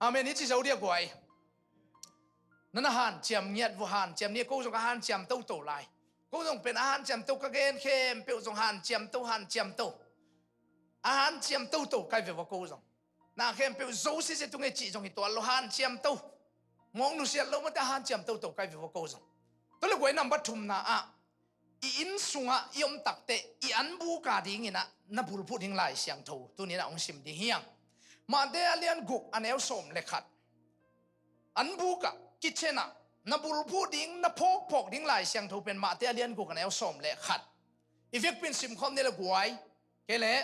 Amen. Hih ci zo dia guai. Na na hanciam ngiat vo, hanciam ni, ko zong a hanciam toto lai. Ko zong pen a hanciam to, ka gen khempeuh zong hanciam to, hanciam to. A hanciam toto kai ve vo ko zong. Na khempeuh zo sese tung e cih zong hi tuan lo, hanciam to. Mawk nusiat lo mate, a hanciam toto kai ve vo ko zong. Tua leh guai number thumna ah i inn sungah i om takteh i anbuk a dingin ah na bulphuh ding Lai Siangtho tuni-in ah hong sim ding hi hang. Matthai a lian guk a neu sawm le khat. Anbuk ah, kitchen ah na bulphuh ding, na phawkphawk ding Lai Siangtho pen Matthai a lian guk a neu sawm le khat. I vekpi-in simkhawm ni leh guai. Kei leh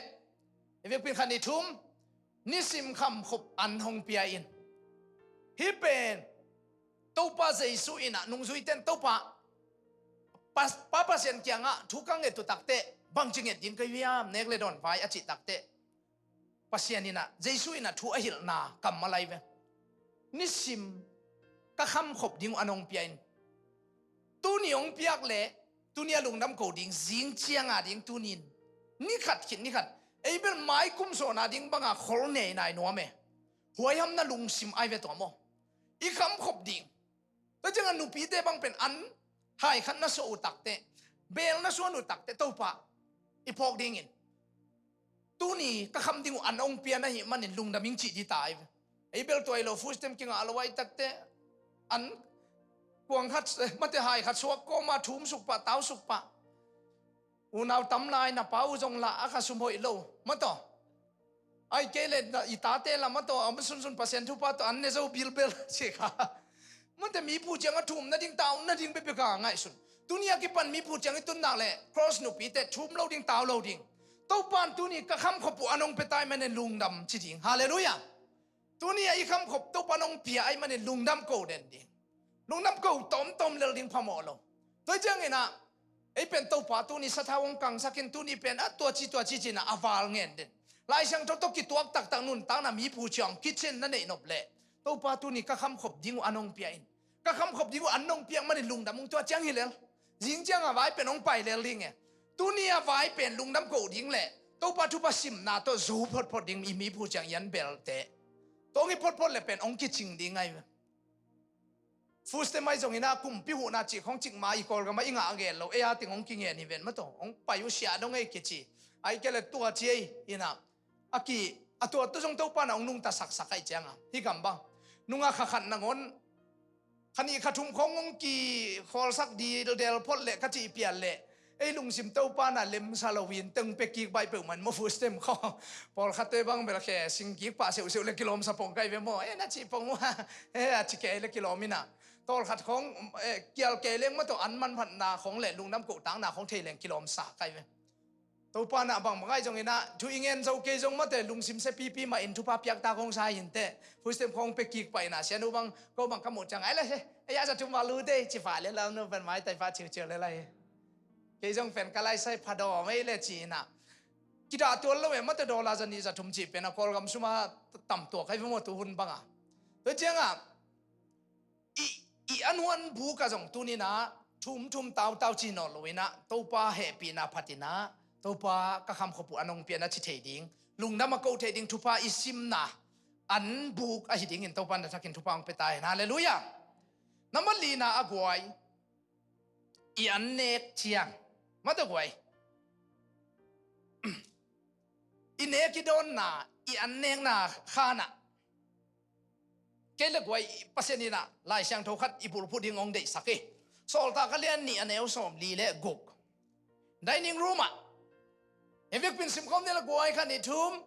i vekpi-in khat, nih, thum. Nisim khamkhop an hong pia in. Hih pen Topa Jesu in ah nungzuite in Topa, Pa, Pa Pasian kiangah thu ka nget uh takteh bangci nget ding ka hiam, nek le dawn vai a cih takteh Pasian in ah, Jesu in ah thu a hilhna kammal ai ve. Nisim ka khamkhop ding uh an hong pia in. Tuni hong piak leh tuni a lungdam ko ding, zing ciang a ding tuni-in ni khat khit ni khat ei bel mai kum sawhna ding banga khol nei nai nuam e. Huaihamna lungsim ai ve tua maw. I khamkhop ding. Tua ciangah nupite bang pen an hai khat na suah uh takteh, beel na suan uh takteh, Topa, i phawk dingin tuni ka kham ding uh an hong pia na hih manin lungdam ing cih ding ta ai ve. Ei bel tua hi lo, food stamp kingah lo ai takteh an kuang khat, eh, mate hai khat suak kawma thum suk pah, tau suk pah. Unau tam lai na pa uh zong lah a kha sum hoih lo mataw. Ai kei leh na i tate lah mataw, a sunsun Pasian thupha tawh an ne zo bilbel ci kha. Mate mi phu ciang a thum nading, tau nading bekbek a ngaihsun. Tuni a kipan mi phu ciang i tun nak leh cross nupite thum lo ding, tau lo ding. Topa'n tuni ka khamkhop uh an hong pia ta ahih manin lungdam ci ding. Halleluiah. Tuni a i khamkhop Topa'n hong pia ahih manin lungdam ko den ding. Lungdam ko tawmtawm lel ding phamawh lo. Tua hi ciangin ah ei pen Topa tuni sathau hong kangsak in, tuni pen a tua ci tua ci ci-in ah a val ngen den. Lai Siangtho tawh kituak taktak nuntakna mi phu ciang kitchen na neih nop leh, Topa tuni ka khamkhop ding uh an hong pia in. Ka khamkhop ding uh an hong piak manin lungdam ung, tua ciang hi lel. Zing ciang a vai pen hong pai lel ding e. Tuni a vai pen lungdam ko ding leh Topa thupha simna tawh zo photphot ding, i mi phu ciang i an belte. Tua hong hi photphot leh pen hong kicing ding ai ve. Food stamp mai zongin ah kumpi huhna cih khawng cik ma i Kawlgam ah i ngah a gen lo, ei a teng hong kingen hi ven mataw, hong pai uh siah dong ei kici. Ai kei leh tua ci ei in ah a ki, a tua tu zong Topa'n ah hong nungta saksak ahih ciangah hih gam bang nungah kha khat nangawn kha nih kha thum khawng hong kikhawlsak dildel phot leh ka cih pian leh ei lungsim Topa'n ah lemsa lo in teng pia kik baih peuhmah in maw, food stamp khawng. Pawlkhatte bang bel khe sing kik pah seuhseuh leh kilawmsa pong kai ve maw, eh, na cih pong uh a, eh, a ci kei leh kilawm in ah. Tawlkhat khawng, eh, kial kei leng mah tawh an manphatna khawng le lungdam kohtakna khawng thei leng kilawm sa kai ve. Topa na bang bang ai zong inah thu i ngen zo kei zong mate lungsim sia pipi mah in thupha piakta khawng sa in teh. Food stamp khawng pia kik pah inah sianu bang ko bang ka muh ciang ai le he. Ei a za thum ma lu te ci pah le lam nu pen mai tai pah ciuciu le lai. Kei zong pen ka lai sai pha daw mei le ci inah. Kidah tual lo e mate dollar za nih za thum ci pen a Kawlgam suma tam tuak kai ve maw tu hun bang a. Tua ciang a i, i an huan buk a zong tuninah thum thum tautau ci nawn lo inah Topa hehpihna phatinah Topa ka kham khop uh a nong pian a ci thei ding, lungdam a ko thei ding thupha i simna an buk ahi dingin Topa na thakin thupha hong pia ta hen. Halleluiah. Nambat lina a guai i an nek ciang mate guai i nek i dawnna i an nekna khanah kei le guai Pasian inah Lai Siangtho khat i bulphuh ding hong deihsak hi. Sawltak a lian nih a neu sawm li le guk. Dining room ah. He vekpin simkhawm ni le guai khat nih thum.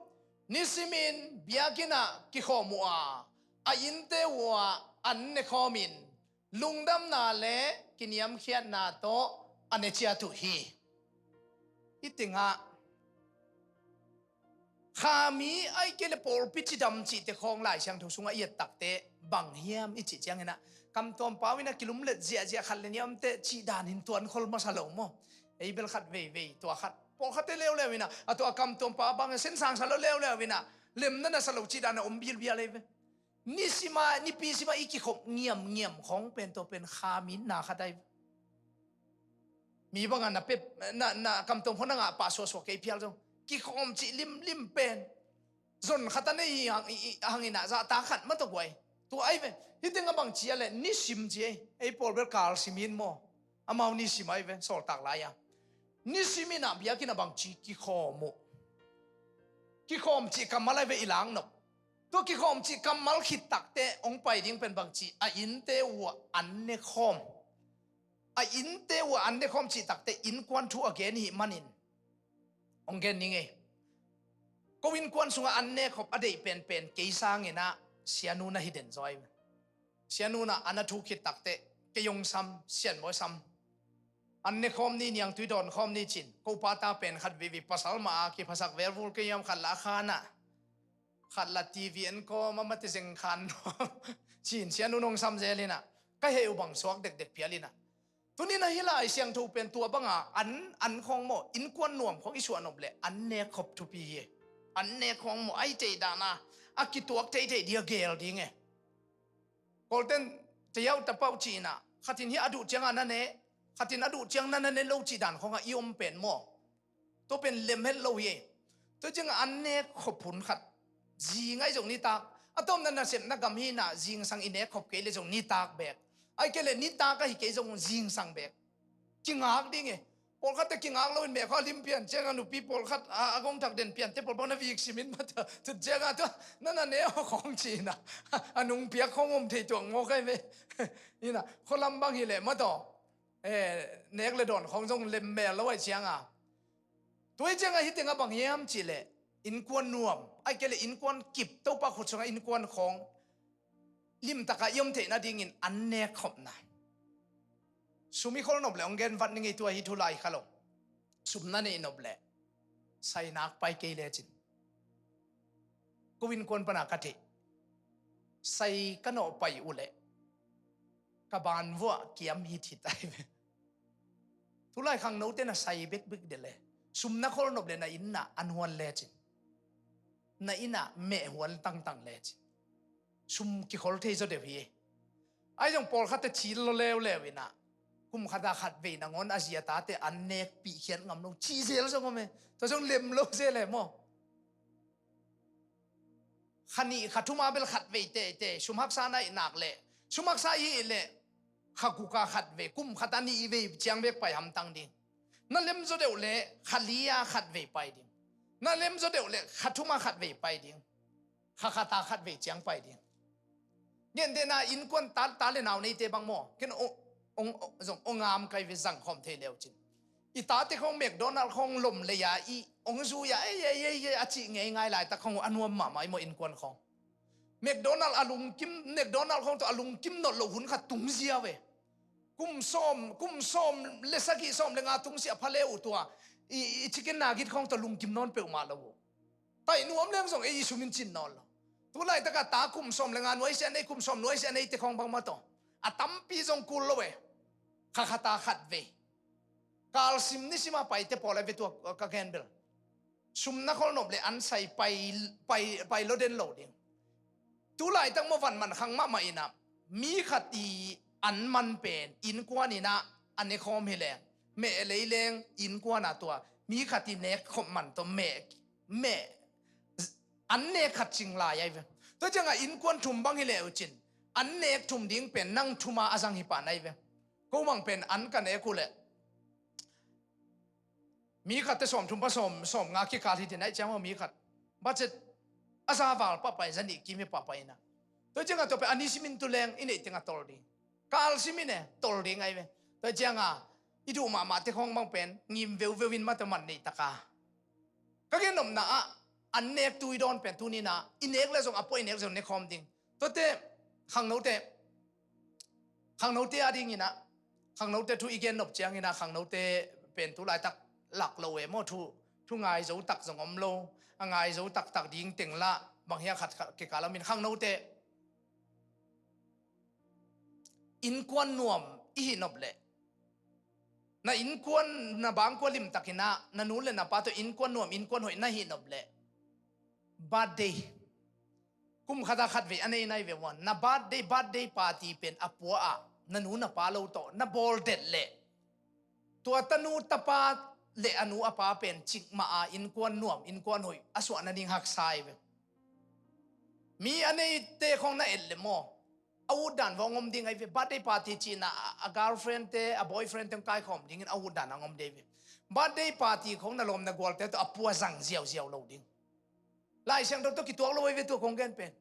Nisimin biakinn ah kikhawm uh a a innte uh ah an nekhawmin lungdamna le kiniamkhiatna tawh a ne ciat uh hi. Hih tengah Khami ai kei le pawlpi cidam cihte khawng Lai Siangtho sungah i et takte bang hiam i cih cianginah kamtuam pau inah kilumlet ziahziah khat le niamte cih dan in tuan khol masa lo maw? Ei bel khat veivei tua khat pawlkhatte leuleu inah a tua kamtuam pau bang sensang sa lo leuleu inah lemna na sa lo cih dan a om bilbial ei ve. Nisima nipi sima i kikhop ngiamngiam khawng pen tua pen khaminna khat ai. Mi banga na pep na, na kamtuam khawng na ngah pah suahsuah kei phial zong kikhawm cih limlim pen zon khat a nei hang, i, i, hangin ah zahtak khat mah tawh guai. Tua ai ve. Hih teng a bang cia le nisim ci ei. Ei pawl bel kal simin maw? Amau nisim ai ve sawltak lai-a. Nisim inah biakinn a bang ci kikhawm uh. Kikhawm cih kammal ai ve i lak nop. Tua kikhawm cih kammal khit takte hong pai ding pen bang ci a innte uh ah an ne khawm. A innte uh ah an ne khawm cih takte innkuan thu a gen hih manin hong gen ning ei. Ko innkuan sungah an ne khop a deih penpen kei sanginah sianu na hi den zaw ai ve. Sianu na a na thu khit takte kei hong sam sian maw sam. An ne khawm ni niangtui dawn khawm ni cin ko pa ta pen khat vivi pasal mah a kiphasak velvul kei hiam khat la a khanah khat la T V en kawm a mate zeng khan nuam cin sianu nong sam zel inah ka heh uh bang suak dekdek pial inah. Tuninah hih Lai Siangtho pen tua banga an, an khawng maw innkuan nuam khawng i suah nop le an nek khop thupi hi. An nek khawng maw ai tei dana a kituak theithei dia gel ding e. Kawlten teyau tapau cihna khatin hi a duh cianga na ne khatin a duh ciang na na ne lo cih dan khawngah i om pen maw? Tua pen lem het lo hi. Tua ciangah an nek khop hun khat zi ngai zong nitak a tawmna nasepna gam hinah zingsang i nek khop kei le zong nitak bek ai kei le nitak ahi kei zong zingsang bek. Kingak ding e. Pawlkhatte kingak loin mehkha lim pian cianga nupi pawlkhat a, a gongthak den piante pawlpawh na vik simin mata tut cianga tua na na ne aw khawng cina a nungpiak khawng om thei tuang maw kai ve. Ina khualam bang hileh mataw. Eh, nek le dawn khawng zong lemmel lo ai cianga. Tua hi cianga hih tengah bang hiam cihleh innkuan nuam ai kei le innkuan kip Topa khut sungah innkuan khawng limtaka i om theih nadingin an nek khopna. Sum i khol nop le hong gen vat ning ei tua hi thu lai kha lo. Sum na neih nop le sainak pai kei lecin ko innkuan pana ka theih sai ka nawh pai uh le ka ban vuah kiam hithit ai ve. Tulai khangnote na sai bekbek de le sum na khol nop le na inn na an huan lecin na inn ah meh huan tangtang lecin sum kikhol thei zaw deuh hi. Ai zong pawlkhatte cil lo leuleu inah kum khata khat vei nangawn a ziatate an nek pihkhiat ngam lo cih zel zong om e. Tua zong lem lo zel e maw? Kha nih kha thuma bel khat vei teitei sum haksa na i nak leh sum haksa i hih leh kha guka khat vei kum khata nih vei ciang bek pai hamtang ding. Na lem zaw deuh leh kha lia khat vei pai ding. Na lem zaw deuh leh kha thuma khat vei pai ding. Kha khata khat vei ciang pai ding. Gentehna innkuan ta, ta le nau neite bang maw ken ong, ong, ong, zong ong ngam kai ve zang khawm thei leu cin. I tate khawng McDonald khawng lom lei-a i ong zui-a ei ei ei ei a cih ngei ngai laitak khawng uh a nuam mahmah i maw innkuan khawng. McDonald a lungkim, McDonald khawng tawh a lungkim nawn lo hun khat tung ziau e. Kum sawm, kum sawm le sagih, sawm le nga tung siah pha le uh tua i, i chicken nugget khawng tawh lungkim nawn peuhmah lo uh. Taih nuam leng zong ei i sum in cin nawn lo. Tu laitakah ta kum sawm le nga nuaisiah nei, kum sawm nuaisiah neite khawng bangmah tawh a tampi zong kul lo e. Kha khata khat vei kalsim nisima paite pawl a ve tua ka gen bel. Sum na kholnop le an sai pai, pai, pai lo den lo ding. Tu laitak maw van man khang mahmah inah mi khat i an man pen innkuan inah a nekhawm hi leng, meh lei leng innkuan ah tua mi khat i nek khop man tawh meh, meh an nek khat cing lai ai ve. Tua ciangah innkuan thum bang hi leh uh cin an nek thum ding pen nang thuma a zang hi pah nai ve. Ko mang pen an ka nek uh leh mi khatte sawm thum pah sawm, sawm nga kikal hi ti nai ciang maw mi khat budget a za val pah pai, za nih kim hi pah pai inah. Tua ciangah tua pen a ni simin tu leng i neih tengah tol ding. Kalsim in e tol ding ai ve. Tua ciangah i duh mahmahte khawng bang pen ngim veuveu in mah tua man neih taka. Ka gen nopna ah an nek tu i dawn pen tuninah i nek le zong a puah i nek zong nekhawm ding. Tuate khangnote, khangnote a dinginah, khangnote thu i gen nop cianginah khangnote pen tu laitak lak lo e maw, thu, thu ngai zo tak zong om lo. A ngai zo taktak ding teng lah bang hia khat kikal om in khangnote innkuan nuam i hih nop leh na innkuan na bangkua limtakinah na nu le na pa tawh innkuan nuam innkuan hoih na hih nop leh birthday kum khata khat vei a nei nai ve uan na birthday, birthday party pen a pua ah na nu na pa lo tawh na bawl det leh tua tanu tapa le a nu a pa pen cikmah a innkuan nuam innkuan hoih a suah nading haksa ai ve. Mi a neite khawng na et le maw a utdan va hong om ding ai ve. Birthday party cihna a girlfriend te a boyfriend te hong kaikhawm dingin a utdan a hong om ding ai ve. Birthday party khawng na lawm na gualte tawh a pua zang ziauziau lo ding. Lai Siangtho tawh kituak lo ai ve tua kong gen pen.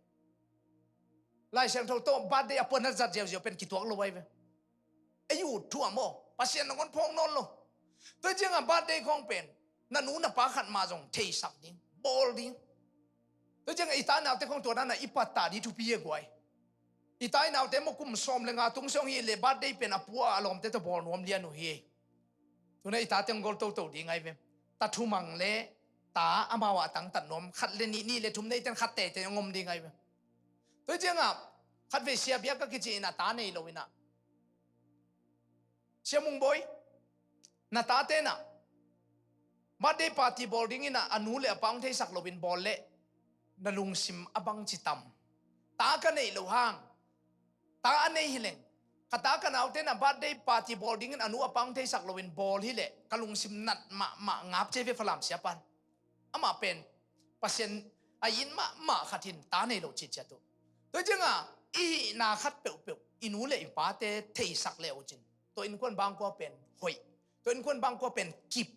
Lai Siangtho tawh birthday a pua na zat ziauziau pen kituak lo ai ve. Ei ut thu a maw Pasian nangawn phawk nawn lo. Tua ciangah birthday khawng pen na nu na pa khat mah zong theisak ding, bawl ding. Tua ciangah i ta i naute khawng tua dana i pattah ding thupi e guai. I ta i naute maw kum sawm le nga tung siang hi le birthday pen a pua a lawmte tawh bawl nuam lian uh hi. Tuna i tate hong gol toto ding ai ve. Ta thumang le ta amau ah tangtat nuam khat le nih, nih le thum neiten khat teitei hong om ding ai ve. Tua ciangah khat vei sia biak ka kici inah ta nei lo inah Sia Mung Bawi, na tate nah birthday party bawl dingin ah a nu le a pa hong theisak loin bawl leh na lungsim a bangci tam? Ta ka neih loh hang, ta a nei hileng, ka ta ka naute nah birthday party bawl dingin a nu a pa hong theisak loin bawl hileh ka lungsim nat mahmah ngap ci ve Falam siapan. Amah pen Pasian a it mahmah khat in ta nei lo ciciat uh. Tua ciangah i hihna khat peuhpeuh i nu le i pate theisak le uh cin, tua innkuan bangkua pen hoih, tua innkuan bangkua pen kip.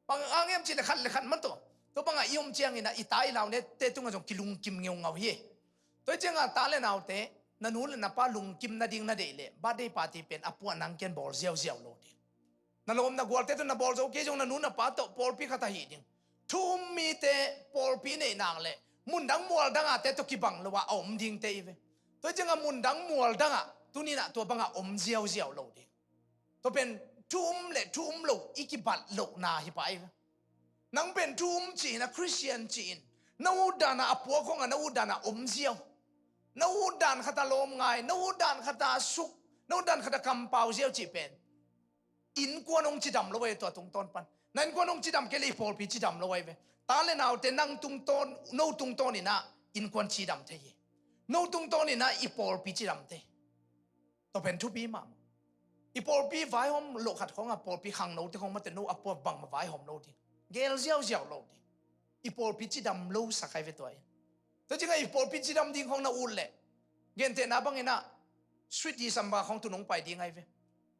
Bang hang hiam cih leh khat le khat man tawh tua bangah i om ciangin ah i ta i naute tungah zong kilungkim ngeungau hi. Tua ciangah ta le naute, na nu le na pa lungkim nading na deih leh birthday party pen a puah nang kiang bawl ziauziau lo ding. Na lawm na gualte tawh na bawl zo kei zong na nu na pa tawh pawlpi khat ah hih ding. Thu um mite pawlpi neih nak leh mundang mualdangate tawh kibang lo ah a om dingte i ve. Tua ciangah mundang mualdangah tuninah tua bangah om ziauziau lo ding. Tua pen thu um le thu um lo i kibat lohna hi pah i ve. Nang pen thu um ci-in a Khristian ci-in na utdanah a puak khongah na utdanah om ziau, na utdan khatah lawm ngai, na utdan khatah suk, na utdan khatah kampau ziau cih pen innkuan hong cidam lo ei tua tungtawn pan. Na innkuan hong cidam kei leh i pawlpi cidam lo ei ve. Ta le naute nang tungtawn, no tungtawn inah innkuan cidam thei hi. No tungtawn inah i pawlpi cidam thei. Tua pen thupi mahmah. I pawlpi vaihawm loh khat khawngah pawlpi khangnote khawng mate no a puak bangmah vaihawm lo ding. Gel ziauziau lo ding. I pawlpi cidam lo sak ai ve tua in. Tua ciangah i pawlpi cidam ding khawng na ut leh gentehna banginah sweet December khawng tu nong pai ding ai ve.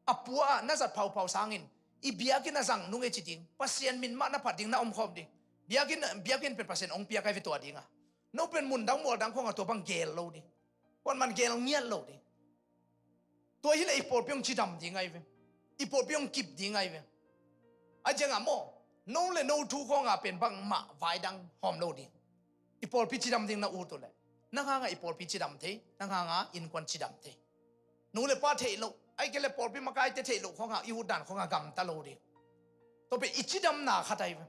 A puah ah na zat phauphau sangin i biakinn a zang nung e ci ding, Pasian min mah na phat ding na omkhawm ding. Biakinn, biakinn pen Pasian hong piak ai ve tua dingah. No pen mundang mualdang khawngah tua bang gel lo ding. Kuan man gel ngiat lo ding. Tua hileh i pawlpi hong cidam ding ai ve. I pawlpi hong kip ding ai ve. A ciangah maw no le no thu khawngah pen bangmah vaidang hawm lo ding. I pawlpi cidam ding na ut uh leh Nang hanga i pawlpi cidam thei, nang hanga innkuan cidam thei. Nu le pa theih loh, ahih kei leh pawlpi makaite theih loh khawngah i utdan khawngah gamta lo ding. Tua pen i cidamna khat ahi ve.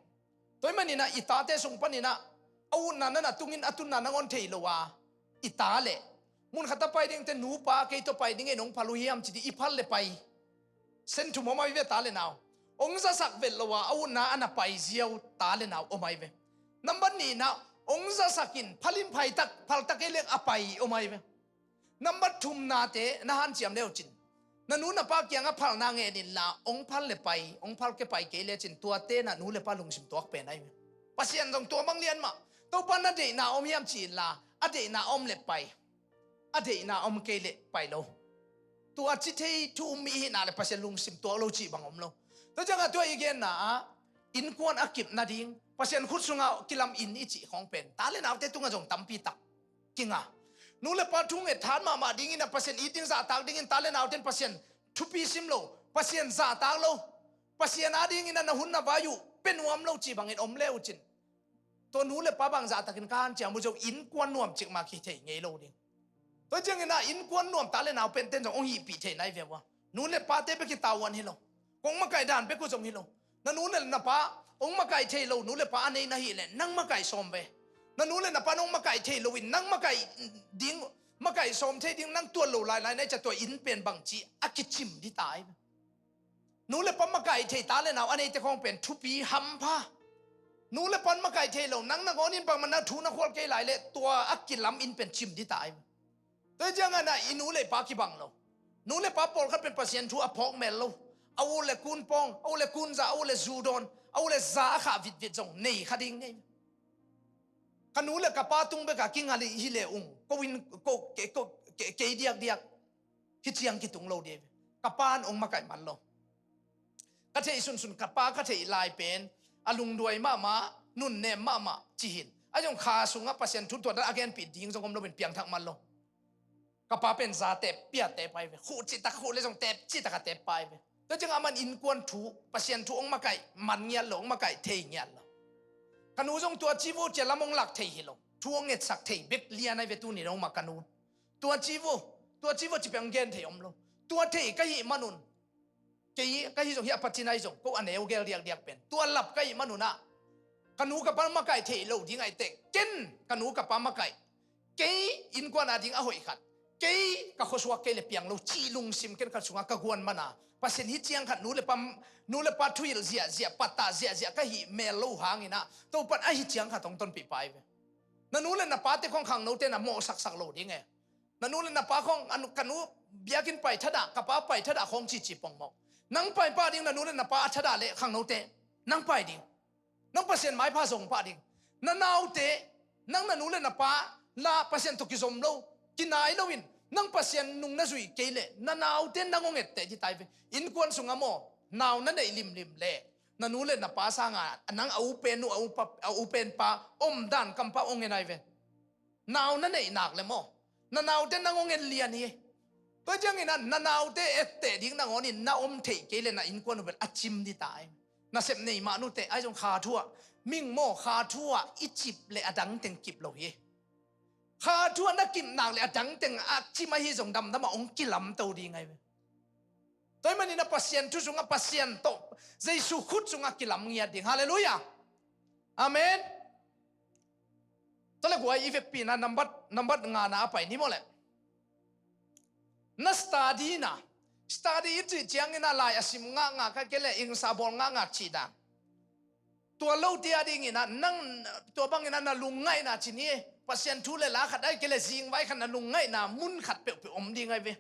Tua ahih maninah i tate sung paninah a utna nana tungin a tunna nangawn thei lo a, i ta leh mun khat a pai dingte nupa kei tawh pai dingin hong phal uh hiam ci ding i phal le pai. Sen thum om ahi ve ta le nau. Hong zasak vet lo a, a utna a na pai ziau ta le nau om ahi ve. Nambat nihnah hong zasak in phal in phaitak, phaltak ei leng a pai om ahi ve. Nambat thumnate na hanciam le uh cin, na nu na pa kiangah phalna ngen inla, hong phal le pai, hong phal kei pai kei le cin, tuate na nu le pa lungsim tuak pen ahi ve. Pasian zong tua bang lian mah. Topa na deihna om hiam ci inla, a deihna om le pai, a deihna om kei le pai lo. Tua ci thei thu um mi i hihna le Pasian lungsim tuak lo cih bang om lo. Tua ciangah tua i genna ah innkuan a kip nading Pasian khut sungah kilam in i cih khawng pen ta le naute tungah zong tampi tak kinga. Nu le pa thu nget tha mahmah dingin a Pasian it ding zahtak dingin ta le naute in Pasian thupi sim lo, Pasian zahtak lo, Pasian a dingin a na hun na vai uh pia nuam lo cih bangin om le uh cin, tua nu le pa bang zahtakin ka hanciam uh zong innkuan nuam cikmah kithei ngei lo ding. Tua ciangin ah innkuan nuam ta le nau pente in zong hong hihpih thei nai ve ua. Nu le pate bek hi tavuan hi lo. Kong makaih dan bek uh zong hi lo. Na nu le na pa hong makaih thei lo, nu le pa a nei na hih leh nang makaih sawm ve. Na nu le na pa nong makaih thei loin nang makaih ding, makaih sawm thei ding nang tuat lo lailai na i ca tua inn pen bangci a kicim dita ai ve. Nu le pa makaih thei ta le nau a neite khawng pen thupi hampha. Nu le pan makaih thei lo, nang na gawnin bangmah na thu na khual kei lai leh tua a kilam in pen cim dita ai. Tua ciangah na i nu le pa kibang lo. Nu le pa pawlkhat pen Pasian thu a phawk mel lo. A u le kun pawng, a u le kun za, a u le zu dawn, a u le za a khah vitvit zong nei kha ding nei. Ka nu le ka pa tung beka kingal hi le ung, ko in ko ke, ko ke, kei diakdiak. Hih ciang kitung lo dih. Ka pa in hong makaih man lo. Ka theih sunsun ka pa ka theih lai pen a lungduai mahmah, nunnem mahmah cihin a zong kha sungah Pasian thu tuatna a genpih ding zong om loin piangthak man lo. Ka pa pen za tep pia tep ai ve. Khuh citak khuh le zong tep citak a tep pai ve. Tua ciang aman innkuan thu, Pasian thu hong makaih man ngiat lo, hong makaih thei ngiat lo. Ka nu zong tua ci vo cia lam hong lak thei hi lo. Thu hong ngetsak thei bek lian ai ve tuni dong mah ka nu. Tua ci vo, tua ci vo ci peng gen thei om lo. Tua thei ka hih manun kei ka hih zong hi a pacin ai zong ko a neu gel diakdiak pen tua lap ka hih manun ah ka nu ka pa makaih thei lo ding ai teh ken ka nu ka pa makaih kei innkuan a ding a hoih khat, kei ka khuasuak kei le piang lo cih lungsim ken khat sungah ka guan mana Pasian hih ciang khat nu le pa, nu le pa thuhilh ziahziah, pattah ziahziah ka hih mel lo hangin ah Topan a hih ciang khat hong tonpih pai ve. Na nu le na pate khong khangnote na mawhsaksak lo ding e. Na nu le na pa khong ka nu biakinn pai thadah, ka pa pai thadah khong cici pongmawh. Nang pai pah ding na nu le na pa a thadah le khangnote nang pai ding. Nang Pasian maipha zong pah ding. Na naute, nang na nu le na pa la Pasian tawh kizom lo, kinai loin nang Pasian nung na zui kei leh na naute nang hong etteh dita ai ve. Innkuan sungah maw, nau na neih limlim leh na nu le na pa sanga nang a u pen nu, a u pa, a u pen pa omdan kampau hong en ai ve. Nau na neih nak le maw, na naute nang hong en lian hi. Tua ciangin ah na naute etteh ding nangawnin na om theih kei le na innkuan uh bel a cim dita ai. Na sep nei mah nute ai zong kha thu ah, ming maw, kha thu ah i cip le a dang teng kip lo hi. Kha thu ah na kip nak le a dang teng a cim ahi zong damdam ah hong kilamto ding ai ve. Tua ahih manin a Pasian thu sungah Pasian tawh Jesu khut sungah kilam ngiat ding. Halleluiah. Amen. Tua le guai i vekpi na nambat, nambat ngana a pai ni maw le. Na study na. Study i cih ciangin a lai a sim ngakngak ka ke le ingsa bawl ngakngak cih dan. Tua lote a dingin ah nang tua bangin ah na lungngaihna ci ni. Pasian thu le la khat ai ke le zingvai khat na lungngaihna mun khat peuhpeuh om ding ai ve.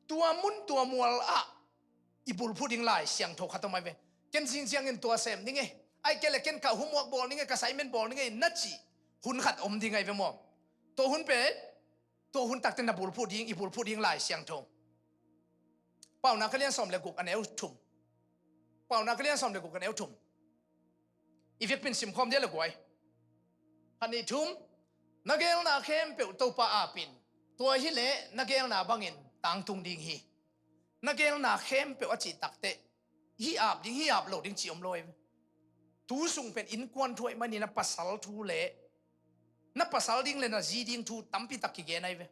Tua mun tua mual ah i bulphuh ding Lai Siangtho khat om ai ve. Ken zing ciangin tua sem ding e, ai ke le ken ka homework bawl ding e, ka assignment bawl ding e na cih hun khat om ding ai ve maw? Tua hun pen tua hun takte na bulphuh ding, i bulphuh ding Lai Siangtho. Paunak a lian sawm le guk a neu thum. Paunak a lian sawm le guk a neu thum. I vekpi in simkhawm dia le guai. Khat nih thum. Na geelna khempeuh Topa apin. Tua hileh na geelna bangin tangtung ding hi. Na geelna khempeuh a cih takteh hih ap ding, hih ap lo ding cih om lo ai ve. Tu sung pen innkuan thu ahih manin a pasal thu le Na pasal ding le na zi ding thu tampi tak kigen ahi ve.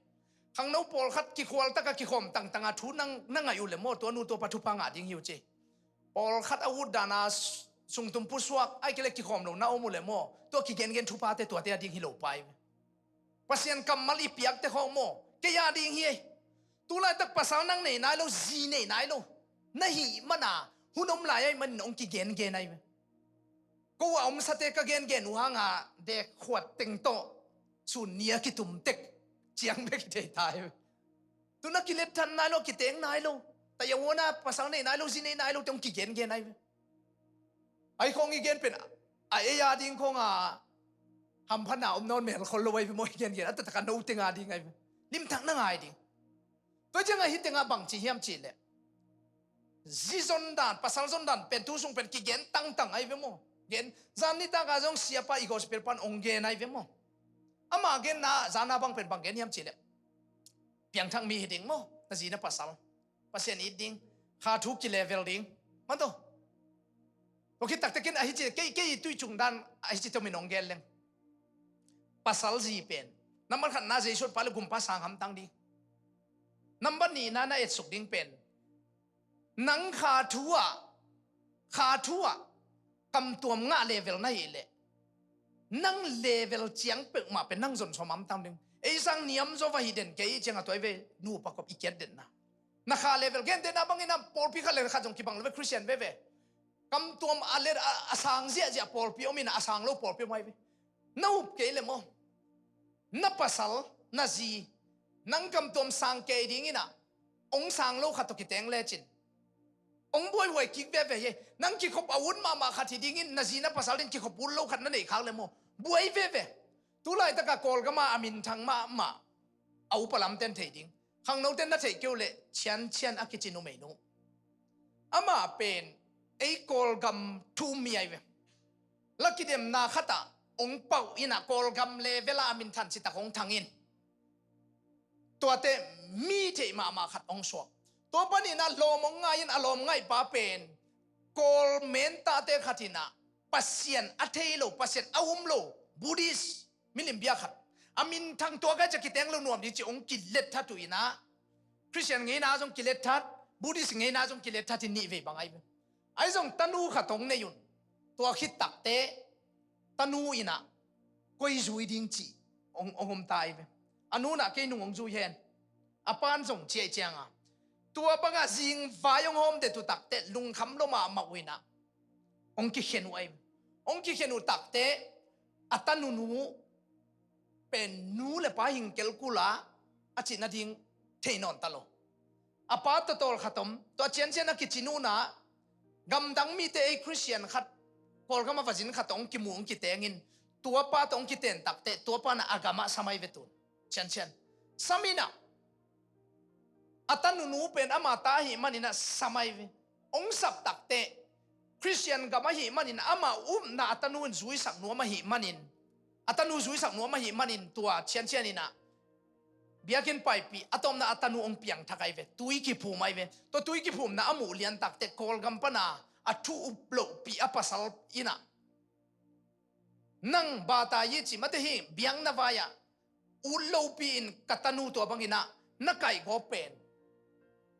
Khangno pawlkhat kikhual taka kikhawm tangtanga thu nang na ngaih uh le maw, tua nu tua pa thupha ngah ding hi uh ci. Pawlkhat a ut dana sungtum pusuak ai kei le kikhawm lo na om uh le maw, tua kigengen thuphate tuate a ding hi lo pai ve. Pasian kammal i piakte khawng maw, kei a ding hi ei. Tulaitak pasal nang nei nai lo, zi nei nai lo na hih mana hun om lai ahi manin hong kigengen ahi ve. Ko a omsate ka gengen uh hanga dek khuat teng tawh sun nia kitum tek ciang bek i thei ta hi ve. Tu na kilet than nai lo, kiteng nai lo, taya huana pasal nei nai lo, zi nei nai lo te hong kigengen ahi ve. Ahi khawng i gen pen a ei a ding khawng a hamphatna om nawn melkhol lo ahi ve maw, i gengen a taktak a no teng a ding ahi ve. Limtak na ngai ding. Tua cianga hih tenga bang ci hiam cihleh, zi zondan, pasal zondan pen tu sung pen kigen tangtang ahi ve maw. Gen zan nitaka zong siapa i gospel pan hong gen ahi ve maw. Ama genna zana bang pen bang gen hiam cihleh, piangthak mi hi ding maw, na zi na pasal, Pasian it ding, kha thu kilevel ding. Manto tua khit taktekin ahi ci, kei, kei tui cung dan ahi ci tomin hong gen leng. Pasal zi pen nambat khatna Jesu pa le gumpa sang hamtang ding. Nambat nihna na etsuk ding pen, nang kha thu ah, kha thu ah kamtuam ngah level na hih leh, nang level ciang peuhmah pen nang zon sawm hamtang ding. Ei sang niam zaw va hi den kei i cianga tua i ve, nupa kop i kiat denna. Na kha level gen denna bangin a pawlpi khat le khat zong kibang lo ve, Christian veve. Kamtuam a let a, a sang ziahziah pawlpi om ina, a sang lo pawlpi om ahi ve. Na up kei le maw, na pasal, na zi, nang kamtuam sang kei dingina hong sang lo khat tawh kiteng lecin hong buaihuai kik veve hi. Nang kikhop a ut mahmah khat hi dingin na zi na pasal ding kikhop ut lo khat na neih khak le maw, buai veve. Tulaitaka Kawlgama a minthang mahmah a upa lamten thei ding. Khangnoten na theih keuh leh Ciancian a kici numei nu, amah pen ei Kawlgam thu um mi ahi ve. La kidemna khatah hong pauh inah Kawlgam level ah a minthan citak hong thang in. Tuate mi theih mahmah khat hong suak. Tua paninah lawm hong ngai in, a lawm ngaihpa pen Kawl mentate khat inah Pasian a thei lo, Pasian a um lo Buddhist milim bia khat a minthang tua kai cia kiteng lo nuam ding ci hong kilet that uh inah, Christian ngeina zong kilet that, Buddhist ngeina zong kilet that in nih vei bang ahi ve. Ahi zong tanu khat hong nei un. Tua khit takte tanu inah koi zui ding cih hong, hong om ta ahi ve. A nu inah kei nung hong zui hen. A pan zong ciai cianga tua banga zingvai hong hawm det uh takte lungkham lo mahmah uh inah hong kikhen uh ahi ve. Hong kikhen uh takte a tanunu pen nu le pa hingkel kula a cih nading thei nawn ta lo. A pa tawtawl khat om, tua Ciancian a kici nuna gamdang mite ei Christian khat Kawlgam a vazin khat hong kimu hong kitengin tua pa tawh hong kiten takte tua pa na a gamah sam ahi ve tun. Ciancian sam inah a tanunu pen ama ta ahih maninah sam ahi ve. Hong sap takte Christian gam ahih manin ama upna a tanu in zuisak nuam ahih manin, a tanu zuisak nuam ahih manin tua Ciancian inah biakinn paipih a tawpna a tanu hong piangthak ahi ve. Tui kiphum ahi ve. Tua tui kiphumna a muh lian takte Kawlgam pana a thu up lohpih a pasal inah nang bata yi ci mate hi biakna vai-ah ut lopi in ka tanu tua banginah na kaihgawp pen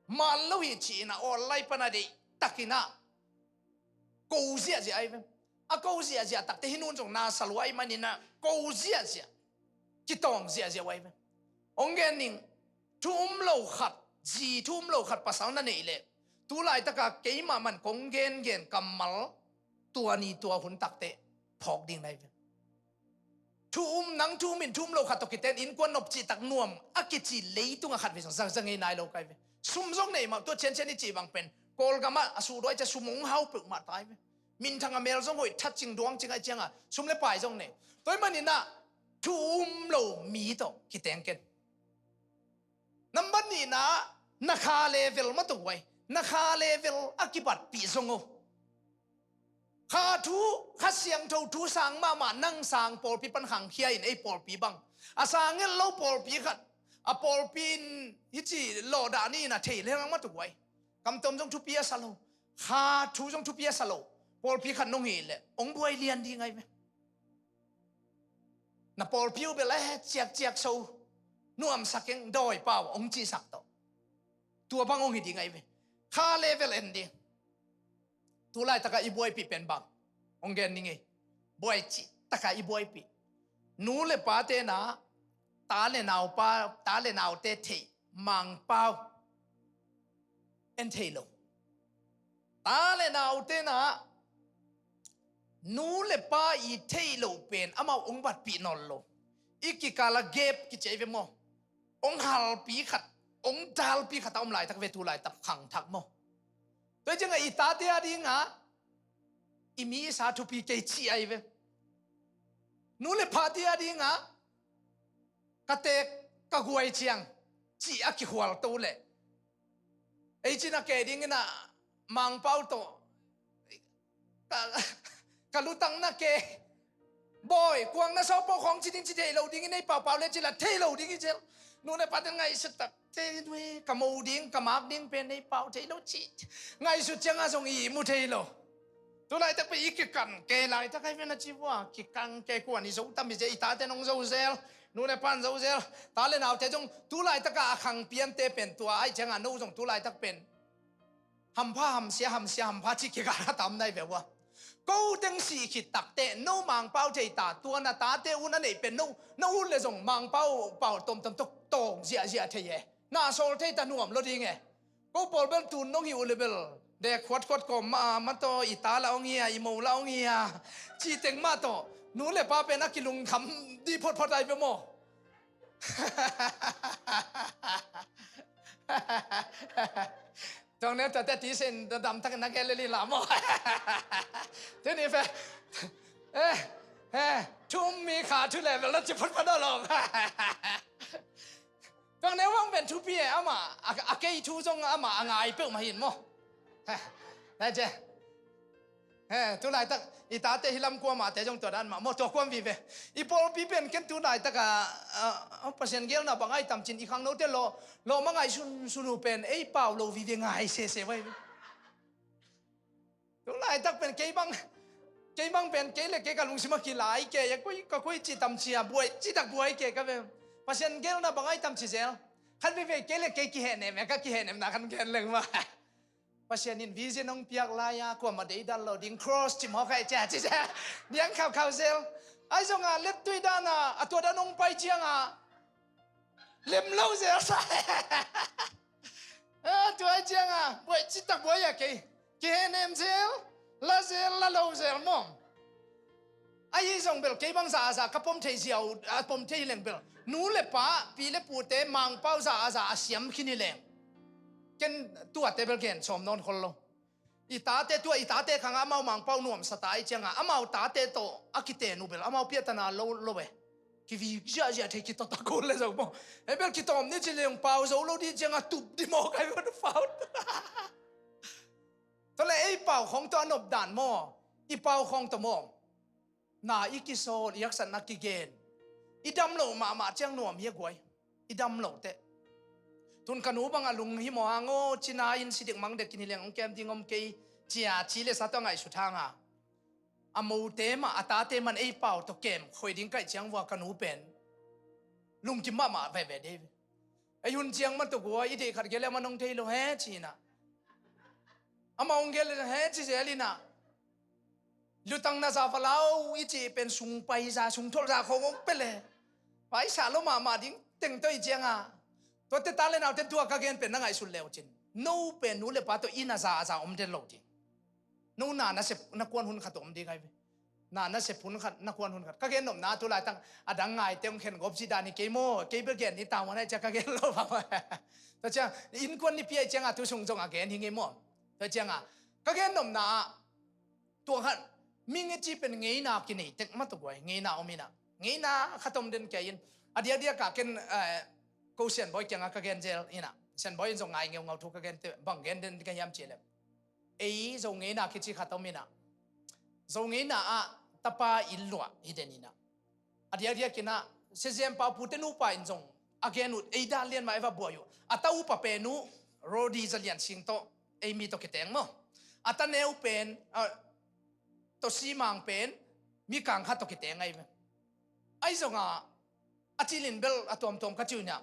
mal lo hi ci inah online pana deihtakinah ko ziahziah ahi ve. A ko ziahziah takte hi nun zong na sa lua ahi maninah ko ziahziah kitawng ziahziah uh ahi ve. Hong gen ning, thu um lo khat, zi thu um lo khat pasal na neih leh tulaitaka keimah man kong gengen kammal tua ni tua hun takte phawk ding na hi ve. Thu um, nang thu um in thu um lo khat tawh kiten innkuan nop cihtak nuam a kici leitunga khat ve zong zangzang ngei nai lo kai ve. Sum zong nei mah, tua Ciancian i cih bang pen Kawlgamah a suhduai cia sum hong hau peuhmah tai ve. Minthang a mel zong hoih that cing duang cing ahi cianga sum le pai zong nei. Tua hi maninah thu um lo mi tawh kiteng ken. Nambat nihna, na kha level mah tawh uai. Na kha level a kibatpih zong o. Kha thu, Kha Siangtho thu sang mahmah nang sang pawlpi pan khangkhia in ei pawlpi bang a sang ngelh lo pawlpi khat a pawlpi in hici lawhdah ni in a thei lehang mah tawh uai. Kamtom zong thupi a sa lo, kha thu zong thupi a sa lo pawlpi khat nong hih leh hong buai lian ding ahi ve. Na pawlpi uh bel, eh, ciakciak so, nuamsa keng, dawi pau hong cihsak tawh. Tua bang hong hi ding ahi ve. Kha level en ding. Tu laitaka i buaipih pen bang? Hong gen ning ei. Buai cih taka i buaipih. Nu le pate na, ta le naupa, ta le naute theih Mangpau en thei lo. Ta le naute na, nu le pa i theih loh pen amau hong batpih nawn lo. I kikala gap kici ahi ve maw? Hong halpi khat, hong dalpi khat a om laitak ve, tu laitak khangthak maw? Tua ciangah i tate a dingah i mi i sa thupi kei cih ahi ve. Nu le pate a dingah ka teek ka guai ciang cih a kikhual to leh, ei cina ke dingin a Mangpau tawh ka, ka lutang na ke, bawi kuang na sawpau khawng ci ding ci thei lo dingin ei paupau le ci la thei lo ding hi cel. Nu le pate ngaihsut tak thei, ka mo ding ka mak ding pen ei pau thei lo ci. Ngaihsut ciangah zong i mu thei lo. Tu laitak pen i kikan ke laitak ahi ve na ci vua, kikan ke kuan i zo tam hi cia, i tate nong zo zel, nu le pan zo zel, ta le naute zong tu laitaka a khang piante pen tua ahi ciangah no zong tu laitak pen hampha hamsia, hamsia hampha ci kikal a tam nai ve vua. Ko teng sih khit takteh no Mangpau thei ta, tua na tate un a neih pen no, no un le zong Mangpau pau tomtom tawh tawng ziahziah thei e. Na sawl thei ta nuam lo ding e. Ko pawl bel tun nong hi uh le bel dek khuatkhuat kawm ma, ma tawh i ta la hong hi a, i mo la hong hi a, cih teng mah tawh nu le pa pen a kilungkham dih photphot ai ve maw? Tuang neu tuate ti sen damtak na ke le li la maw? Tuni fe, eh, eh, thum mi kha thu le bel na ci photphot a lo. Tuang neu hong pen thupi e, amah a, a kei thu zong amah a ngai peuhmah hi in maw? Nai ce. He, tu laitak i tate hi lam kuamahte zong tua dan mah maw, tua kuam vive. I pawlpi pen ken tu laitak a, a, a, Pasian gelna bang ai tamcin i khangnote lawh, lawh mangai sunsun uh pen ei pau lo vive ngai sese vai. Tu laitak pen kei bang, kei bang pen kei le kei ka lungsim a kilai kei a, koi ka koi ci tamci a, buai ci tak buai kei ka ve. Pasian gelna bang ai tamci zel. Khan vive kei le kei kihehnem e, ka kihehnemna khan gen leng mah. Pasian in vision hong piak lai-a kuamah deidan lo ding, cross ci mawk hai cia ci cia. Niang khaukhau zel. Ai zongah lettui dana a tua dan hong pai ciangah lem lo zel sa. A tua ai ciangah buai citak buai a kei. Kihehnem zel, la zel, la lo zel mawm. Ahi zong bel kei bang za a za ka pom thei ziau, a pom thei hi leng bel nu le pa, pi le pute Mangpau za a za a siam khin hi leng, ken tuate bel gen sawm nawn khol lo. I tate tua, i tate khangah amau Mangpau nuamsa ta ahi ciangah amau tate tawh a kiten uh bel amau piahtana lo lo e. Kivik ziahziah thei kitawta kul le zo maw? Ei bel kitawm ni ci leng pau zo lo dih ciangah tup di maw kai bel pau. Tua le ei pau khawng tawh a nopdan maw? I pau khawng tawh maw? Na i kisawl, i haksatna kigen. I dam loh mahmah ciang nuam hi a guai. I dam loh teh. Tun ka nu bangah lung hi maw hang aw, cina in sidik mangdek in hi leng hong kem ding om kei cia ci le sa tawh ngaihsut hanga. A mote mah, a tate man ei pau tawh kem khoi ding kaih ciang vua ka nu pen lungkim mahmah veve dei ve. Ei hun ciang man tawh gua i deih khat gel le man hong thei lo he ci inah. Amah hong gel le he ci zel inah. Lutang na za va lau i cih pen sung pai za, sung tholh za khawng hong pia le. Vai sa lo mahmah ding teng tawh i cianga. Tuate ta le naute tua ka gen pen na ngaihsut leu cin. No pen nu le pa tawh i na za a za om den lo ding. No na na sep na kuan hun khat om ding ai ve. Na na sep hun khat, na kuan hun khat. Ka gen nopna tu laitak a dang ngaite hong khen gop ci dan hi kei maw. Kei bel gen ni tau man ai cia ka gen lo bang. Tua ciang innkuan nipi ai cianga tu sung zong a gen hi ngei maw. Tua cianga ka gen nopna ah Tua khan mi nge ci pen ngeina kinei tek mah tuk guai, ngeina om inah. Ngeina khat om den kei in. A diakdiak ah ken, eh, ko Sianbawi kiangah ka gen zel inah. Sianbawi in zong ngai ngeungau thu ka gen te bang gen den ka hiam ci lem. Ei Zo ngeina kici khat om inah. Zo ngeina ah tapa inn luah hi den inah. A diakdiak inah, Sia Zem Pau pute nupa in zong a gen uh, ei dan lian mah ei va buai uh. A ta upa pen uh, Rodi Za Lian Sing tawh, ei mi tawh kiteng maw. A ta neu pen, a, Tosi Mang pen, Mikang khat tawh kiteng ahi ve. Ahi zongah a cilin bel a tuamtuam ka ci uh ina.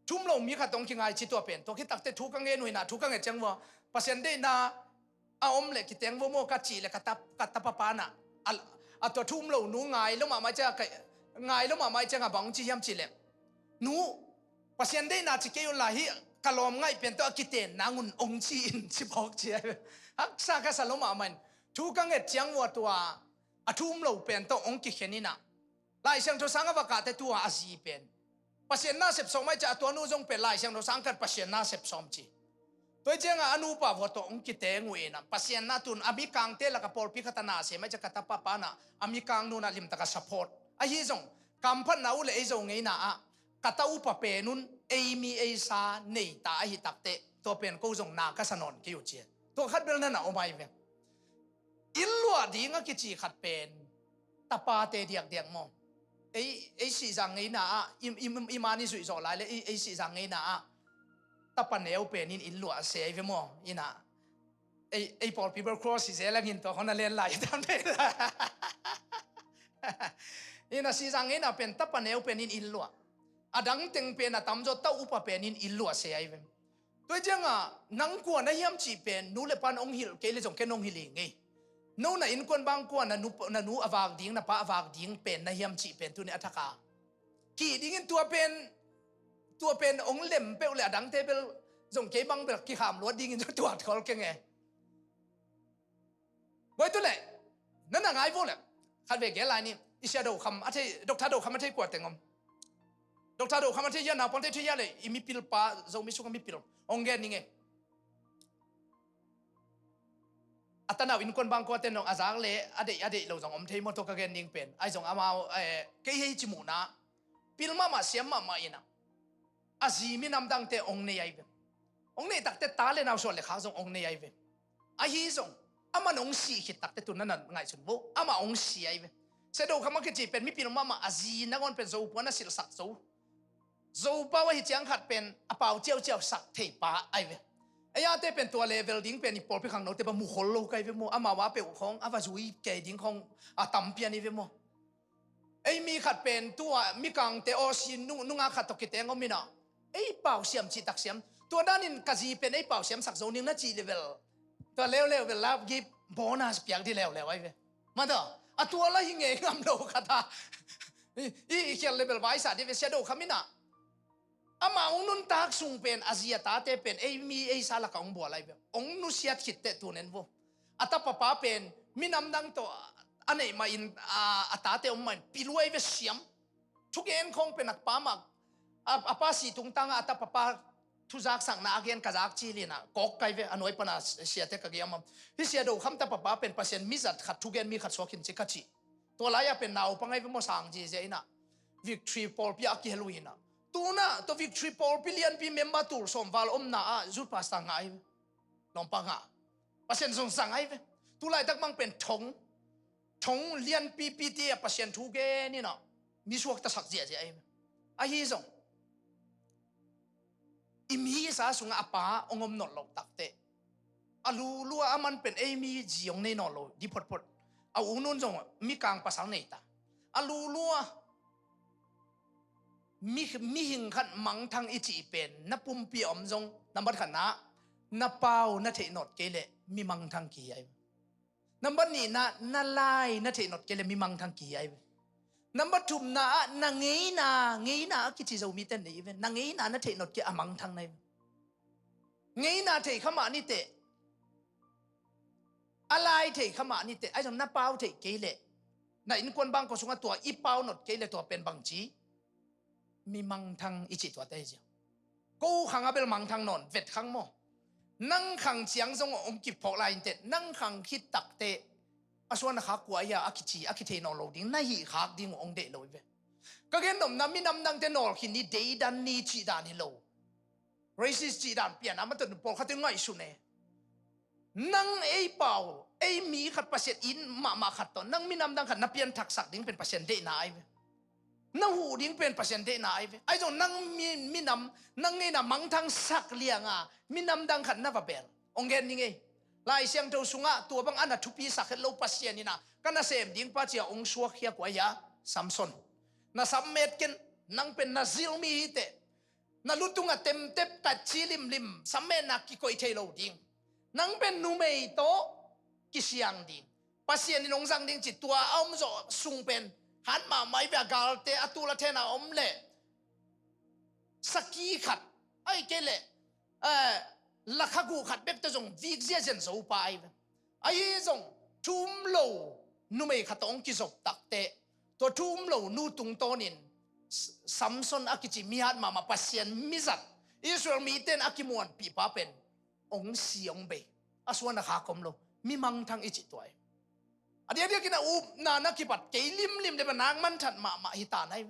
Thu um lo mi khat hong kingai ci tua pen. Tua khit takte thu ka ngen uh ina, thu ka nget ciang vua Pasian deihna a om le kiteng vua maw ka cih le ka tapa, ka tapa pa na a, a tua thu um lo nu ngai lo mahmah ciang, ngai lo mahmah ciang a bang hong ci hiam cih le, nu, Pasian deihna ci kei un la, hih ka lawm ngaih pen tawh a kiten nang un hong ci in ci bawk ci a. Haksa ka sa lo mahmah in thu ka nget ciang vua tua a thu um lo pen tawh hong kikhen ina. Lai Siangtho sang a va kahte tua a zi pen Pasian na sep sawm ai ciah a tua nu zong pen Lai Siangtho sang khat Pasian na sep sawm ci. Tua hi ciangah a nupa vua tawh hong kiteng uh ina Pasian na tun a mikangte laka pawlpi khat a na sem ai ciah ka tapa pa na a mikang nu na limtaka support. Ahi zong kamphatna uh le ei zo ngeina ah ka ta upa pen un ei mi ei sa nei ta ahi takte tua pen ko zong na ka sa nawn kei uh ci. Tua khat bel na na om ai ve. Inn luah ding a kici khat pen tapate diakdiak maw? Ei, ei sihzang ngeina ah i, i, i man i zuih zawh lai le ei, ei sihzang ngeina ah tapa neu pen in inn luah a se ai ve maw? Ina ei, ei pawlpi bel cross hi zel angin tua hon a len lai tam te. Ina sihzang ngeina pen tapa neu pen in inn luah, a dang teng pen a tamzaw ta upa pen in inn luah se ai ve. Tua hi ciangah nang kua na hiam cih pen nu le pan hong hilh kei le zong ken hong hilh hi ngei. No na innkuan bang kua na nu, na nu a vak ding, na pa a vak ding pen na hiam cih pen tuni a thaka kih dingin tua pen, tua pen hong lem peuh le a dangte bel zong kei bang bel kikham luat dingin zong tuat khol keng e. Boi tu le, na na ngai vo le. Khat ve gel lai ni, i sia do kham a thei, Doctor Do Kham a thei kua teng om. Doctor Do Kham a thei hia, naupangte thei hia le, i mipil pa, Zomi sung a mipil. Hong gen ning e. A tanau innkuan bang kua ten dong a zak le, a deih, a deih lo zong om thei maw tua ka gen ning pen. Ai zong amau, eh, kei hei ci muhna. Pil mahmah, siam mahmah ina. A zi minam dangte hong nei ai ve. Hong nei takte ta le nau suan le khak zong hong nei ai ve. Ahi zong aman hong sih khit takte tu na na ngaihsun vo. Amah hong si ai ve. Sia Do Kham a kici pen mipil mahmah a zi nangawn pen Zopuan a silhsak zo. Zopau ahi ciang khat pen a pau ciauciau sak thei pa ai ve. Ei ate pen tua level ding pen i pawlpi khangnote pa mukhol lo kai ve maw. Amau a peuh khawng a va zui kei ding khawng a tampian i ve maw. Ei mi khat pen tua mikangte aw si nung, nungak khat tawh kiteng om ina. Ei pau siam cih tak siam. Tua danin ka zi pen ei pau siamsak zo ning na cih level. Tua leuleu vel lap gip bonus piak di leuleu ai ve. Mata a tua la hi ngei ngam lo khat a. I, i, i khial level vaisa di ve Sia Do Kham ina. Amah hong nuntak sung pen a zi a tate pen ei mi ei sa laka hong bual ai ve. Hong nusiat khitte tunen vo. A tapa pa pen minam dang tawh a neih mah in a, a tate om mah in piluai ve siam. Thugen khawng pen a pa mah a, a pa si tungtangah a tapa pa thuzaksakna a gen ka zak cilina kawk kai ve a nuai pana siate ka giam am. Hi Sia Do Kham tapa pa pen Pasian mizat khat thugen mi khat suak hin ci ka ci. Tua lai-ah pen naupang ahi ve maw sang zizia ina. Victory pawlpi ah a kihel uh ina. Tuna tua Victory pawlpi lianpi member tul sawm val omna ah youth pastor ngah ahi ve. Lawmpa ngah. Pasian zong zang ahi ve. Tulaitak mang pen thong. Thong lianpipi ti a Pasian thu gen ina. Mi suaktasak ziahziah ahi ve. Ahi zong. I mi i sa sungah a pa hong om nawn loh takte. A lulua a man pen ei mi zi hong nei nawn lo di photphot. A u nun zong mikang pasal nei ta. A lulua mi, mihing khat mangthang i cih pen na pumpi a om zong nambat khatna na pau na theih nawt kei leh mi mangthang kihi ai. Nambat nihna na lai na theih nawt kei le mi mangthang kihi ai ve. Nambat thumna ah na ngeina, ngeina a kici Zomi ten nei i ve. Na ngeina na theih nawt kei a mangthang na hi ve. Ngeina thei kha mah niteh. A lai thei kha mah niteh. Ai zong na pau theih kei le. Na innkuan bangkua sungah tua i pau nawt kei le tua pen bangci. Mi mangthang i cih tuate hi zia. Ko khang a bel mangthang nawn vet khang maw? Nang khang ciang zong hong kiphawk lai inteh nang khang khit takte a suan a khak kua ahi a kici a kithei nawn lo ding na hih khak ding uh hong deih lo hi ve. Ka gen nopna minam dangte nawl khin ni deidan ni cih dan hi lo. Racist cih dan pian a matun pawlkhat in ngaihsun e. Nang ei pau ei mi khat Pasian in mahmah khat tawh nang minam dang khat na pianthaksak ding pen Pasian deihna ai ve. Na huh ding pen Pasian deihna ai ve. Ai zong nang mi, minam nang ngeina mangthangsak lianga minam dang khat na va bel. Hong gen ni ngei. Lai Siangtho sungah tua bang a na thupisak het lo Pasian ina ka nasem ding pa cia hong suak hiak uh ahi a Samson. Na sam met ken, nang pen na zil mi hi teh. Na lutung a temtep, tat ci limlim, sam metna kikoih thei lo ding. Nang pen numei tawh kisiang ding. Pasian in hong zang ding ci, tua a om zawh sung pen hat mahmah hi ve. A galte a tul a then a om leh saki khat, ahih kei leh, eh, lakha guh khat bek tawh zong vik ziahziah zo pa ahi ve. Ahi zong thu um lo numei khat tawh hong kizop takteh, tua thu um lo nu tungtawnin S-, Samson a kici mi hat mahmah, Pasian mizat, Israel mite in a kimuanpih pa pen hong si hong bei. A suan a khak om lo, mi mangthang i cih tua hi. A diakdiakin a upna na kibat kei limlim leh bel nak manthat mahmah hi ta na hi.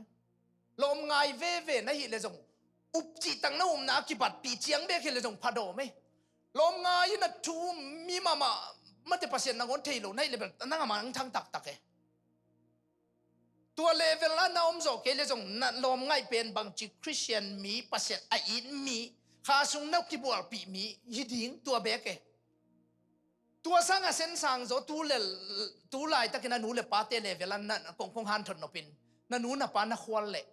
Lawm ngai veve na hih leh zong, up cih tak na upna a kibatpih ciang bek hi leh zong pha dawm hi. Lawm ngai in a thu um mi mahmah, mate Pasian nangawn thei lo na hih leh bel nang a mangthang taktak hi. Tua level ah na om zawh kei leh zong na lawm ngaih pen bangci Khristian mi, Pasian a it mi, kha sung na kibualpih mi hi ding, tua bek hi. Tua sangah sensang zaw tu le, tu laitakin a nu le pate level ah na kongkong hanthot nopin, na nu na pa na khual leh,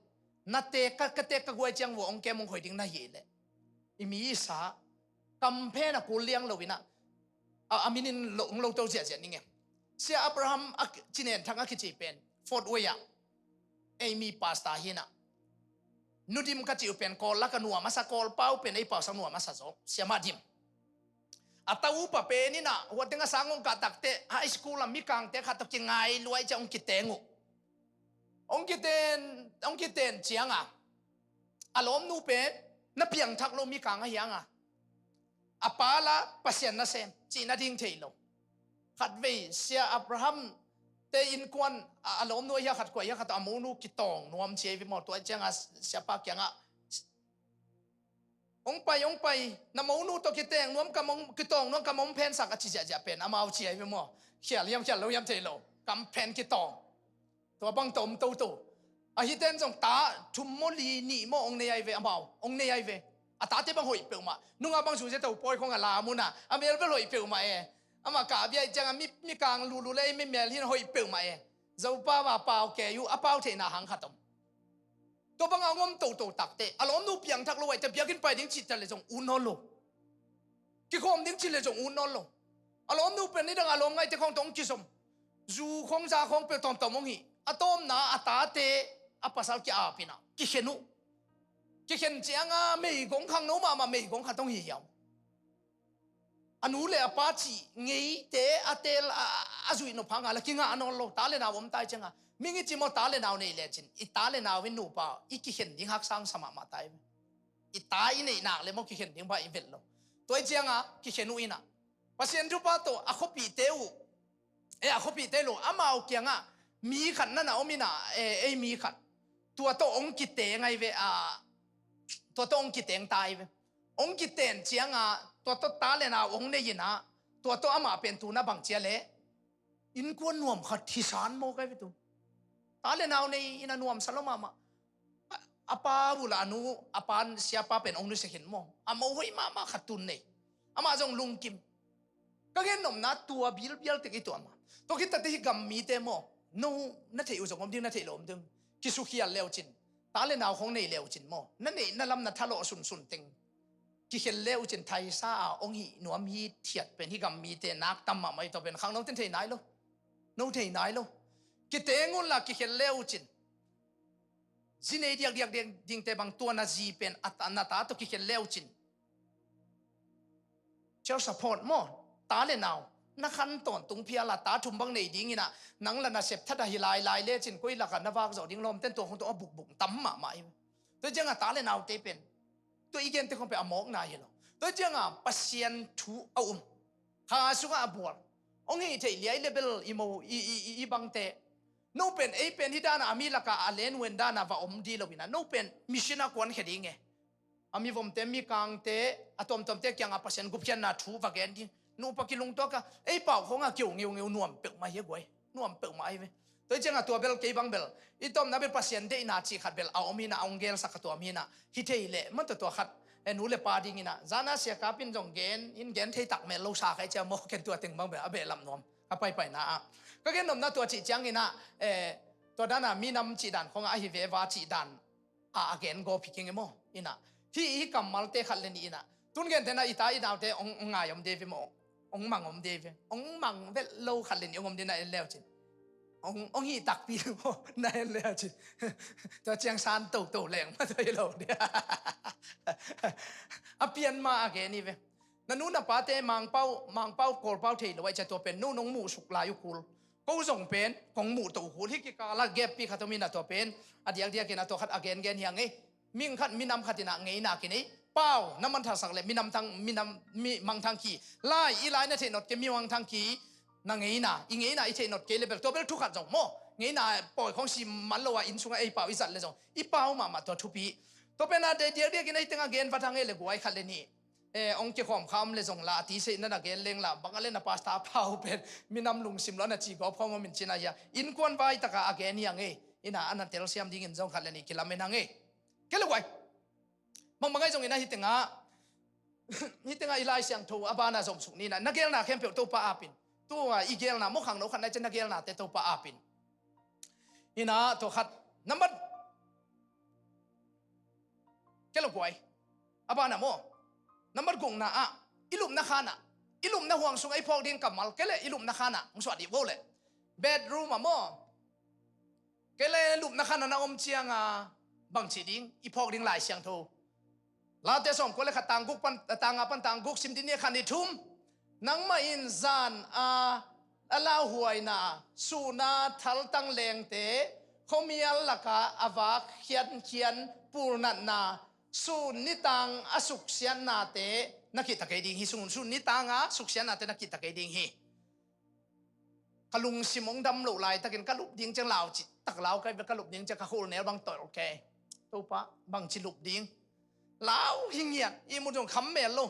na teek ka, ka teek ka guai ciang vua hong kem hong khoi ding na hih leh, i mi i sa, kam phen a kul liang lo in ah, a, a minin lo, hong lo to ziahziah ning e. Sia Abraham a ki-, Cinen Thang a kici pen, Fort Wayne ah, ei mi pastor hi in ah. Nu Dim ka cih uh pen Kawl lak a nuam a sa, Kawl pau pen ei pau sang nuam a sa zaw, Sia Mah Dim. A ta upa pen in ah, hua teng a sang hong kah takteh, high school a mikangte khat tawh kingai luai ciang hong kiteng uh. Hong kiten, hong kiten ciang a, a lawmnu pen na piangthak lo mikang ahi hang a, a pa la Pasian nasem cih na ding thei lo. Khatvei Sia Abraham te innkuan a, a lawmnu ahi a khat kua ahi a khat a monu kitawng nuam ci ahi ve maw. Tua ciang a siapa kiangah, hong pai, hong pai, na monu tawh kiteng nuam ka mong, kitawng nuam ka mong phensak a ci ziahziah pen amau ci ahi ve maw. Khial hiam khial lo hiam thei lo, kam phen kitawng. Tua bang tawh om toto. Ahi ten zong ta thum maw li nih maw hong nei ahi ve amau, hong nei ahi ve. A tate bang hoih peuhmah. Nungah bang sung sia to pawi khong a lam un a, a mel bel hoih peuhmah e. Amah kah bia ih ciang a mi, mikang lulu le ei mi mel hin hoih peuhmah e. Zopa va pau kei uh, a pau theihna hang khat om. Tua banga hong om toto takteh, a lawmnu piangthak lo ahih teh biakinn pai ding cih ta leh zong ut nawn lo. Kikhawm ding cih leh zong ut nawn lo. A lawmnu pen nidang a lawm ngaihte khawng tawh hong kizom. Zu khawng za khawng peuh tawmtawm hong hih. A tawpna a tate a pasal ki-ap in ah kikhen uh. Kikhen cianga meigong khangno mahmah meigong khat hong hi hiam. A nu le a pa cih ngeite a teel a, a zuih nop hanga la kingah nawn lo, ta le nau om tai cianga. Ming i ci maw, ta le nau nei lecin i ta le nau in nupa i kikhen ding haksa sa mahmah tai. I ta i neih nak le maw kikhen ding bang i velh lo. Tua i cianga kikhen uh in ah, Pasian thupha tawh a khuapihte uh, eh, a khuapihte lo, amau kiangah mi khat na na om in ah, eh, ei mi khat. Tua tawh hong kiteng ahi ve, ah, tua tawh hong kiteng ta ahi ve. Hong kiten cianga, tua tawh ta le nau hong nei in ah, tua tawh amah pen tu na bang cia leh, innkuan nuam khat hi san maw kai ve tu. Ta le nau nei in a nuamsa lo mahmah. A, a pa uh la a nu, a pa siapa pen hong nusia khin maw. A mo hoih mahmah khat tun nei. Amah zong lungkim. Ka gen nopna tua bilbial tek i tuam a. Tua khit takte hih gam mite maw, no na theih uh zong om ding, na theih lo om ding. Kisukhial leucin, ta le nau khong nei leucin maw, na neihna lam na thalawh sunsun teng kikhel leucin thaisa a hong hih nuam hithiat pen hih gam mite nak tam mahmah hi. Tua pen khangno ten thei nai lo. No thei nai lo. Kiteng unla kikhel leucin zi nei diakdiak dingte bang tua na zi pen a ta, na ta tawh kikhel leucin child support maw, ta le nau na khan tawntung phial a ta thum bang nei dingin ah, nang la na sep that ahi lailai lecin koi lakah na vak zawh ding lawmten tua khong tawh a bukbuk tam mahmah hi. Tua ciangah ta le naute pen tua i gente khong pen a mawkna hi lo. Tua ciangah Pasian thu a um, kha sungah a bual, hong hih theih liai le bel i mo i, i, i, i bangte. No pen ei pen hih danah a mi lakah a lenuen danah va om di lo inah, no pen mission a kuankhia ding e. A mivomte, mikangte, a tuamtuamte kiangah Pasian gupkhiatna thu va gen ding. Nupa kilungtuak a, ei pau khawngah kio ngeungeu nuam peuhmah hi a guai. Nuam peuhmah ahi ve. Tua hi ciangah tua bel kei bang bel i tawpna bel Pasian deihna cih khat bel a om hinah, a hong gelsak kha tuam hinah. Hi thei leh man tua tua khat, eh, nu le pa dinginah zana siakapin zong gen in gen thei tak mel lo sa kha i cia maw, ken tua teng bang bel a behlap nuam. Ka paipaina ah ka gen nopna tua cih cianginah, eh, Tua dana minam cih dan khong a ahi veva cih dan a a gen gawp hi keng e maw. Ina, hih i kammalte khat le nih ina, tun gente na i ta i naute hong, hong ngai om dei ve maw? Hong mang om dei ve. Hong mang vet lo khat le nih hong om dei na en leu cin. Hong, hong hih takpi lo na en leu cin. Tua ciang san toto leng mah tua hi lo dei. A pian ma a gen hi ve. Na nu na pate Mangpau, Mangpau Kawlpau thei lo ai cia tua pen nu nong muh suk lai uh kul. Ko zong pen kong muh to uh kul. Hih kikala gap pi khat om ina tua pen a diakdiak ina tua khat a gengen hi a ngei. Ming khat minam khat ina ngeina kinei. Pau na mangthangsak le minam thang, minam, mi mangthang ki. Lai i lai na theih not kei mi mangthang ki. Na ngeina, i ngeina i theih not kei le bel tua bel thu khat zong maw. Ngeina pawi khong si man lo a inn sunga ei pau i zat le zong i pau mahmah tua thupi. Tua pen a diakdiak ina hih teng a gen vat hang e le guai khat le nih. Eh, hong kikhawm kha om le zong la a ti seih na na gen leng la bang a le na pasta pau pen minam lungsim lo na ci gawp khong om in cina hia. Innkuan vai taka a gen hi a ngei. Ina a na telsiam dingin zong khat le nih kilamen a ngei. Kei le guai. Bangbangai zong ina hih tengah, hih tengah i Lai Siangtho a bana zomsuk nina na gelna khempeuh Topa apin. Tua i gelna maw khangno khat nai cian na gelnate Topa apin. Ina tua khat nambat Kei lo guai. A bana maw. Nambat gukna ah i lupna khana, i lupna huang sunga i phawk ding kammal kei le i lupna khana hong suah dih vo le. Bedroom ah maw. Kei le lupna khana na om cianga bangci ding i phawk ding Lai Siangtho. Late sawm kua le khat tang guk pan, tang nga pan tang guk sim dih ni khan i thum. Nangmah in zan a a lauhuaina, sun a thaltang lengte, khuamial laka a vak khiankhian pulnatna, sun nitang a suksiatnate na kihta kei ding hi. Sun, sun nitang a suksiatnate na kihta kei ding hi. Ka lungsim hong dam loh laitakin ka lup ding ciang lau cih tak lau kai ve, ka lup ding ciang ka khulnel bang tolh kei. Topa bangci lup ding. Lau hi ngiat, ihmut zong kham mel lo.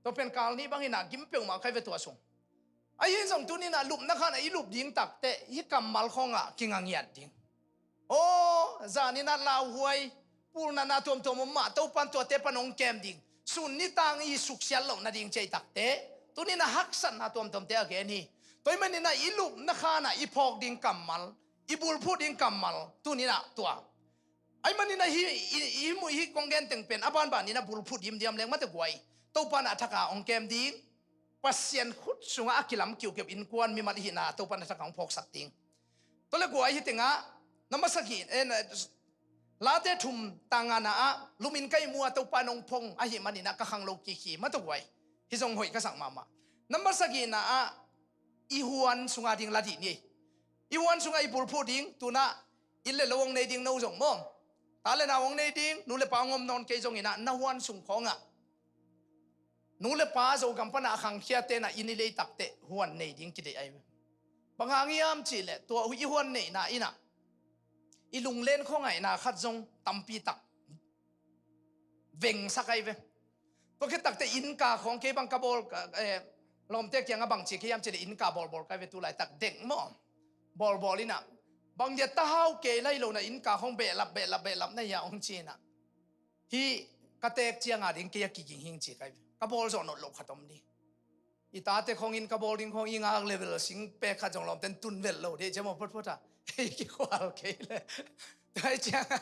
Tua pen kal nih bangin a gim peuhmah kai ve tua sung. Ahi zong tunin a lupna khan a i lup ding takteh hih kammal khawngah kinga ngiat ding. Aw, zanin a lauhuai pulnatna tuamtuam om mah Topan tuate pan hong kem ding. Sun nitang i suksiat loh nading ciai takteh tunin a haksatna tuamtuamte a gen hi. Tua ahih manin a i lupna khan a i phawk ding kammal, i bulphuh ding kammal tunin a tua. Ahih manin a hi, i, i, i muh hi kong gen teng pen a banbanin a bulphuh dimdiam leng mate guai. Topan a thaka hong kem ding. Pasian khut sungah a kilam kiukiu innkuan mimal ihihna Topan a thaka hong phawksak ding. Tua le guai hi tengah na masa gih, eh, na, Late thum tangana ah lumin ka ihmu a Topan hong phong ahih manin a ka khanglo kikhi mate guai. Hi zong hoih ka sak mahmah. Na masa gihna ah i huan sunga ding la dih ni. I huan sungah i bulphuh ding, tunah inn le lo hong nei ding no zong maw. Ta le nau hong nei ding, nu le pa hong om nawn kei zongin ah na huan sung khawngah. Nu le pa Zogam pana a khangkhiate na inn i lei takteh huan nei ding kideih ai. Bang hang hiam cihleh tua i huan neihna in ah i lunglen khuangaihna khat zong tampi tak vengsak ai ve. Tua khit takteh innka khawng kei bang ka bawl, eh, lawmte kiangah bang ci kei hiam cihleh innka bawlbawl kai ve tu laitak dek maw. Bawlbawl in ah bang dia ta hau kei lai lo na innka khawng behlap, behlap, behlap na hia hong ci in ah. Hih ka teek cianga ding kei a kiging hing ci kai ve. Ka bawl zawh nawn loh khat om ni. I tate khawngin ka bawl ding khawng i ngak level sing pek khat zong lawmten tun vel lo dih ciam aw photphot a. Hei kikhual kei le. Tua hi cianga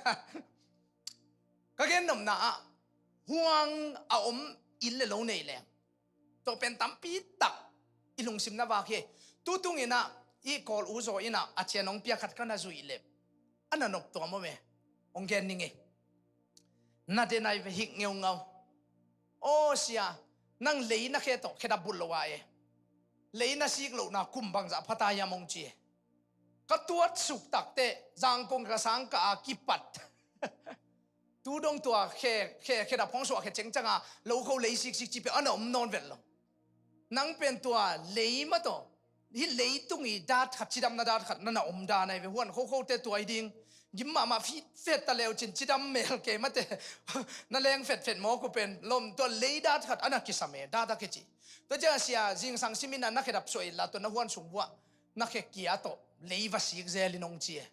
ka gen nopna ah huang a om inn le lo nei leng. Tua pen tampi tak i lungsim na vak hi. Tutung in ah i Kawl u zaw in ah a cian hong pia khat ka na zuih leh a na nop tua maw me. Hong gen ning e. Na den ai ve hik ngeungau. Aw sia, nang lei na khe tawh khedap bulh lo a e. Lei na sik lohna kum bangzah phata hiam hong ci e. Ka tuat suk takteh Zangkong ka sang ka a kipat. Tu dong tua khe, khe, khedap hong suah khe cengcanga lo kho lei siksik ci peuh a na om nawn vet lo. Nang pen tua lei mah tawh hih leitung i dat khat, cidamna dat khat na na om dan ai ve. Huan khokhote tua hi ding. Gim mahmah fit fet ta leu cin cidam mel kei mate. Na leng fetfet mawk uh pen lom tua lei dat khat a na kisam e, dat a kici. Tua ciang a sia zingsang simin a na khedap suah inla tua na huan sung vuah na khe kia tawh lei va sik zelin hong ci e.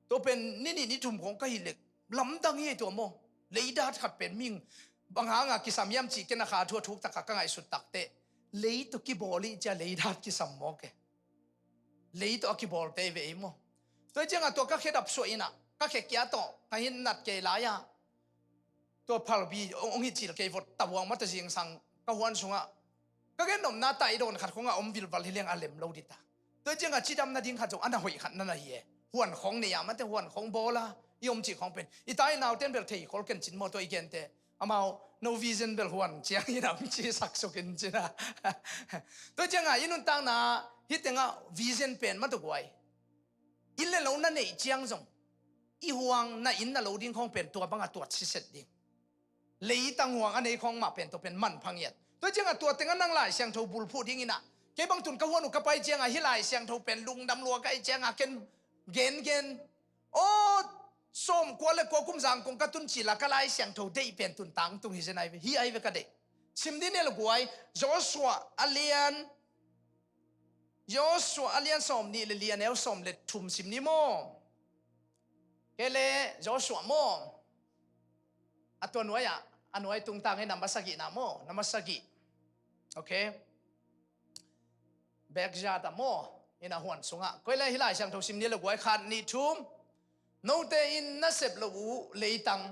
Tua pen ni nih ni thum khawng ka hih leh lamdang hi tua maw. Lei dat khat pen ming bang hanga kisam hiam cih ken a kha thu a thuk taka ka ngaihsut takteh lei tawh kibawl ih cia lei dat kisam mawk e. Lei tawh a kibawlte ve ei maw. Tua ciangah tua ka khedap suah inah ka khe kia tawh ka hin nat kei lai-ah tua phalbi hong hi cil kei vot tabuang mata zingsang ka huan sungah ka gen nopna tai dawn khat khongah om vilval hi leng a lem lo dita. Tua ciangah cidam nading khat zong a na hoih khat na na hi e. Huan khong nei a mate huan khong bawl a i om cih khong pen i tai nauten bel thei khol ken cin maw tua i gente. Amau no vision bel huan ciang i nam ci sak sukin cina. Tua ciangah i nuntakna hi tengah vision pen matuguai inn le lo na neih ciang zong i huang na inn na lo ding khong pen tua bangah tuat siset ding. Leitang huang a nei khong mah pen tua pen manpha ngiat. Tua ciangah tua tengah nang Lai Siangtho bulphuh dinginah kei bang tun ka huan uh ka pai ciangah hi Lai Siangtho pen lungdam lua ka hi ciangah ken gengen aw sawm kua le kua kum zang kong ka tun cila ka Lai Siangtho deih pen tun tangtung hi zen ai ve hi ai ve ka deih. Sim din el guai Joshua a lian Joshua a lian sawm nih le li a neu sawm le thum sim ni maw? Kei le Joshua maw? A tua nuai ah a nuai tungtang hi namba sagihna maw? Namba sagih. Okay. Bekzat ah maw? Ina huan sungah koi le hi Lai Siangtho sim ni le guai khat nih thum. Note in na sep lo uh leitang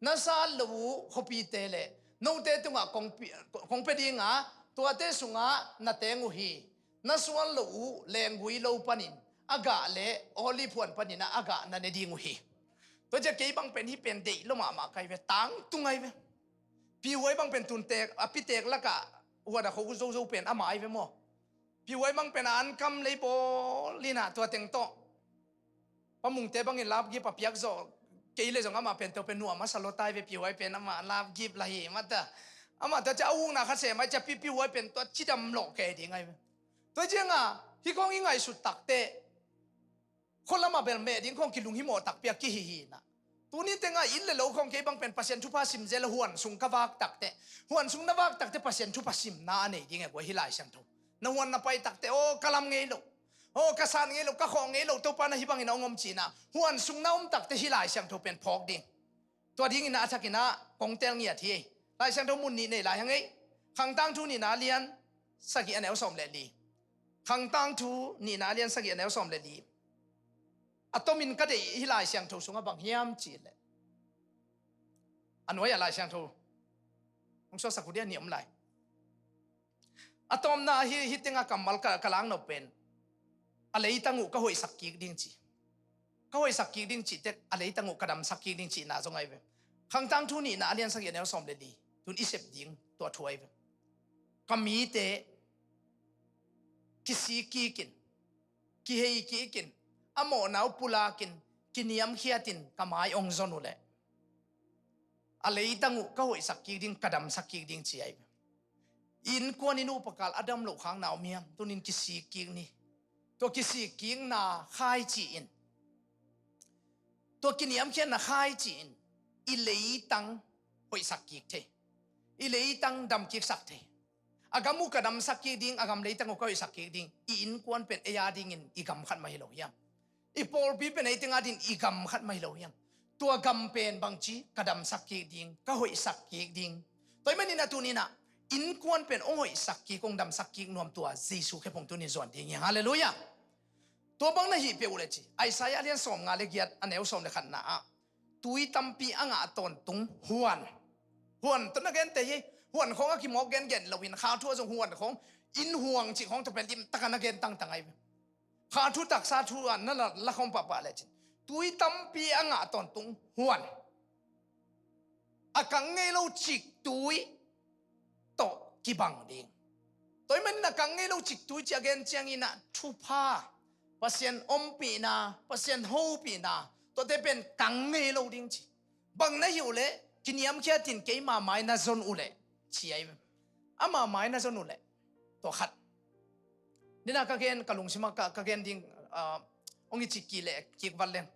na sat lo uh khuapite le note tungah kong pia dinga tuate sungah na teng uh hi. Na suan lo uh lenggui lo panin a gah le olive huan panin a gah na ne ding uh hi. Tua cia kei bang pen hi pen deih lo mahmah kai ve tangtung ai ve. Pihuai bang pen tuntek a pitek lakah huan a kho zozo pen ama ai ve maw? Pihuai bang pen a ankam lei bawl inah tua teng tawh Pamungte bangin lapgip a piak zawh kei le zong amah pen to pen nuam a sa lawtai ve pihuai pen amah lapgip la hi mata. Amah tua cia a ukna kha sem ai cia pipihuai pen tua cidam lawh kei ding ai ve. Tua cianga hi khong i ngaihsut takte khualamah bel meh ding khong kilung hi mawh takpi a kihi hi na. Tuni tenga inn le lo khong kei bang pen Pasian thupha sim zel a huan sung ka vak takte huan sung na vak takte Pasian thupha simna a nei ding e guai hi Lai Siangtho. Na huan na pai takte aw ka lam ngei lo. Aw ka san ngei lo ka khawh ngei lo Topa na hi bangin a hong om cina huan sung na om takte hi Lai Siangtho pen phawk ding. Tua dingin a thakinah kong tel ngiat hi. Lai Siangtho mun nih nei lai hang ei. Khangtang thu nihna a lian sagih a neu sawm le li. Khangtang thu nihna a lian sagih a neu sawm le li. A tomin ka deih hi Lai Siangtho sungah bang hiam cih leh a nuai ah Lai Siangtho hong suaksak uh dia nih om lai. A tawpna hi hi tenga kammal ka, ka lang nop pen a leitang uh ka hoihsak kik ding ci. Ka hoihsak kik ding cih tek a leitang uh ka damsak kik ding cihna zong ai ve. Khangtang thu nihna a lian sagih a neu sawm le li tun i sep ding tua thu ai ve. Ka mite kisik kikin kihei kikin a mawhna uh pulakin kiniamkhiatin ka mai ong zon uh leh a leitang uh ka hoihsak kik ding ka damsak kik ding ci ai ve. Innkuan in upakal a dam loh khakna om hiam tunin kisik kik ni. Tua kisik kikna khai ci-in tua kiniamkhiatna khai ci-in i leitang hoihsak kik thei. I leitang dam kiksak thei. A gam uh ka damsak kik ding a gam leitang uh ka hoihsak kik ding i innkuan pen ei a dingin i gam khat mah hi lo hiam? I pawlpi pen ei tenga din i gam khat mah hi lo hiam? Tua gam pen bangci ka damsak kik ding ka hoihsak kik ding. Tua i maninah tuninah innkuan pen hong hoihsak kik hong damsak kik nuam tua Jesu khephung tunin zuan ding hiang. Halleluiah. Tua bang na hih peuh uh le ci Isaiah a lian sawm nga le giat a neu sawm le khatna ah tui tampi a ngah tawntung huan. Huan tawh na gente hi. Huan khawng a kimawk gengen loin kha thu a zong huan khawng in huang cih khawng tawh pen limtaka na gen tangtang ai ve. Kha thu taksa thu a na la khawng pahpah lecin tui tampi a ngah tawntung huan. A kang ngei lo cik tui tawh kibang ding. Tua i manin a kang ngei lo cik tui ci a gen ciangin ah thupha Pasian ompihna Pasian hopihna tuate pen kang ngei lo ding ci. Bang na hi uh leh kiniamkhiatin keima mai na zon uh leh ci ai. Ama mai na zon uh leh tua khat. Nina ka gen ka lungsimah ka, ka gen ding hong i cik kik leh kik vat leng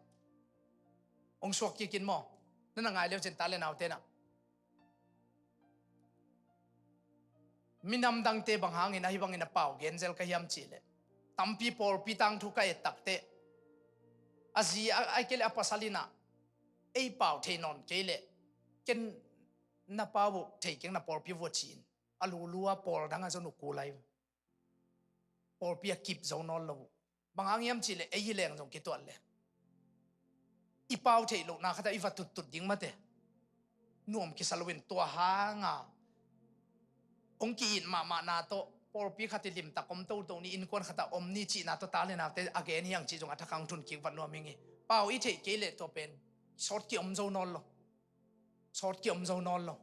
hong suak kikin maw? Nana ngai leu cin ta le naute na minam dangte bang hangin ahi bangin a pau genzel ka hiam cih leh tampi pawlpi tangthu ka et takte a zi a, ai kei leh a pasal inah ei pau thei nawn kei leh ken na pau uh thei keng na pawlpi vua ci-in a lulua pawl dang a zon uh kulai pawlpi a kip zo nawn lo uh. Bang hang hiam cih leh ei hi leng zong kituat leh i pau theih lohna khat ah i va tuttut ding mate. Nuam kisa loin tua hanga hong ki-it mahmahna tawh pawlpi khat i limtak om toto ni, innkuan khat ah om ni cihna tawh ta le naute a gen hi hang cih zong a thak hang thun kik vat nuam ing i. Pau i theih kei leh tua pen sawt ki-om zo nawn lo. Sawt ki-om zo nawn lo.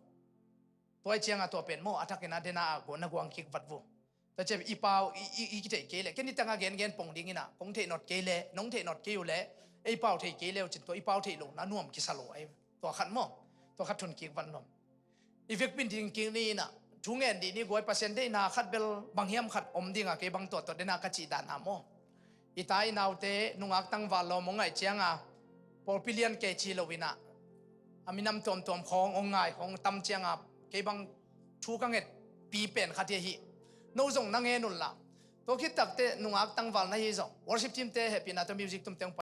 Tua i cianga tua pen maw a thakin a dena a guan a guang kik vat vu. Tua ciang i pau i, i, i kitheih kei leh ken i tanga gengen pong dingin ah kong theih not kei leh nong theih not kei uh leh ei pau thei kei leh uh cin tua i pau theih lohna nuam kisa lo ai. Tua khat maw, tua khat thun kik vat nuam. I vekpin ding kik ni in ah thu ngen dih ni guai, Pasian deihna khat bel bang hiam khat om dinga kei bang tua tua dena ka cih dan a maw. I ta i naute nungak tangval lawm hong ngaih cianga pawlpi lian kei ci lo in ah a minam tuamtuam khawng hong ngai khawng tam cianga kei bang thu ka nget pi pen khat hi ahi. No zong na ngen unla. Tua khit takte nungak tangval na hi zong worship team te hehpihna tawh music tumte hong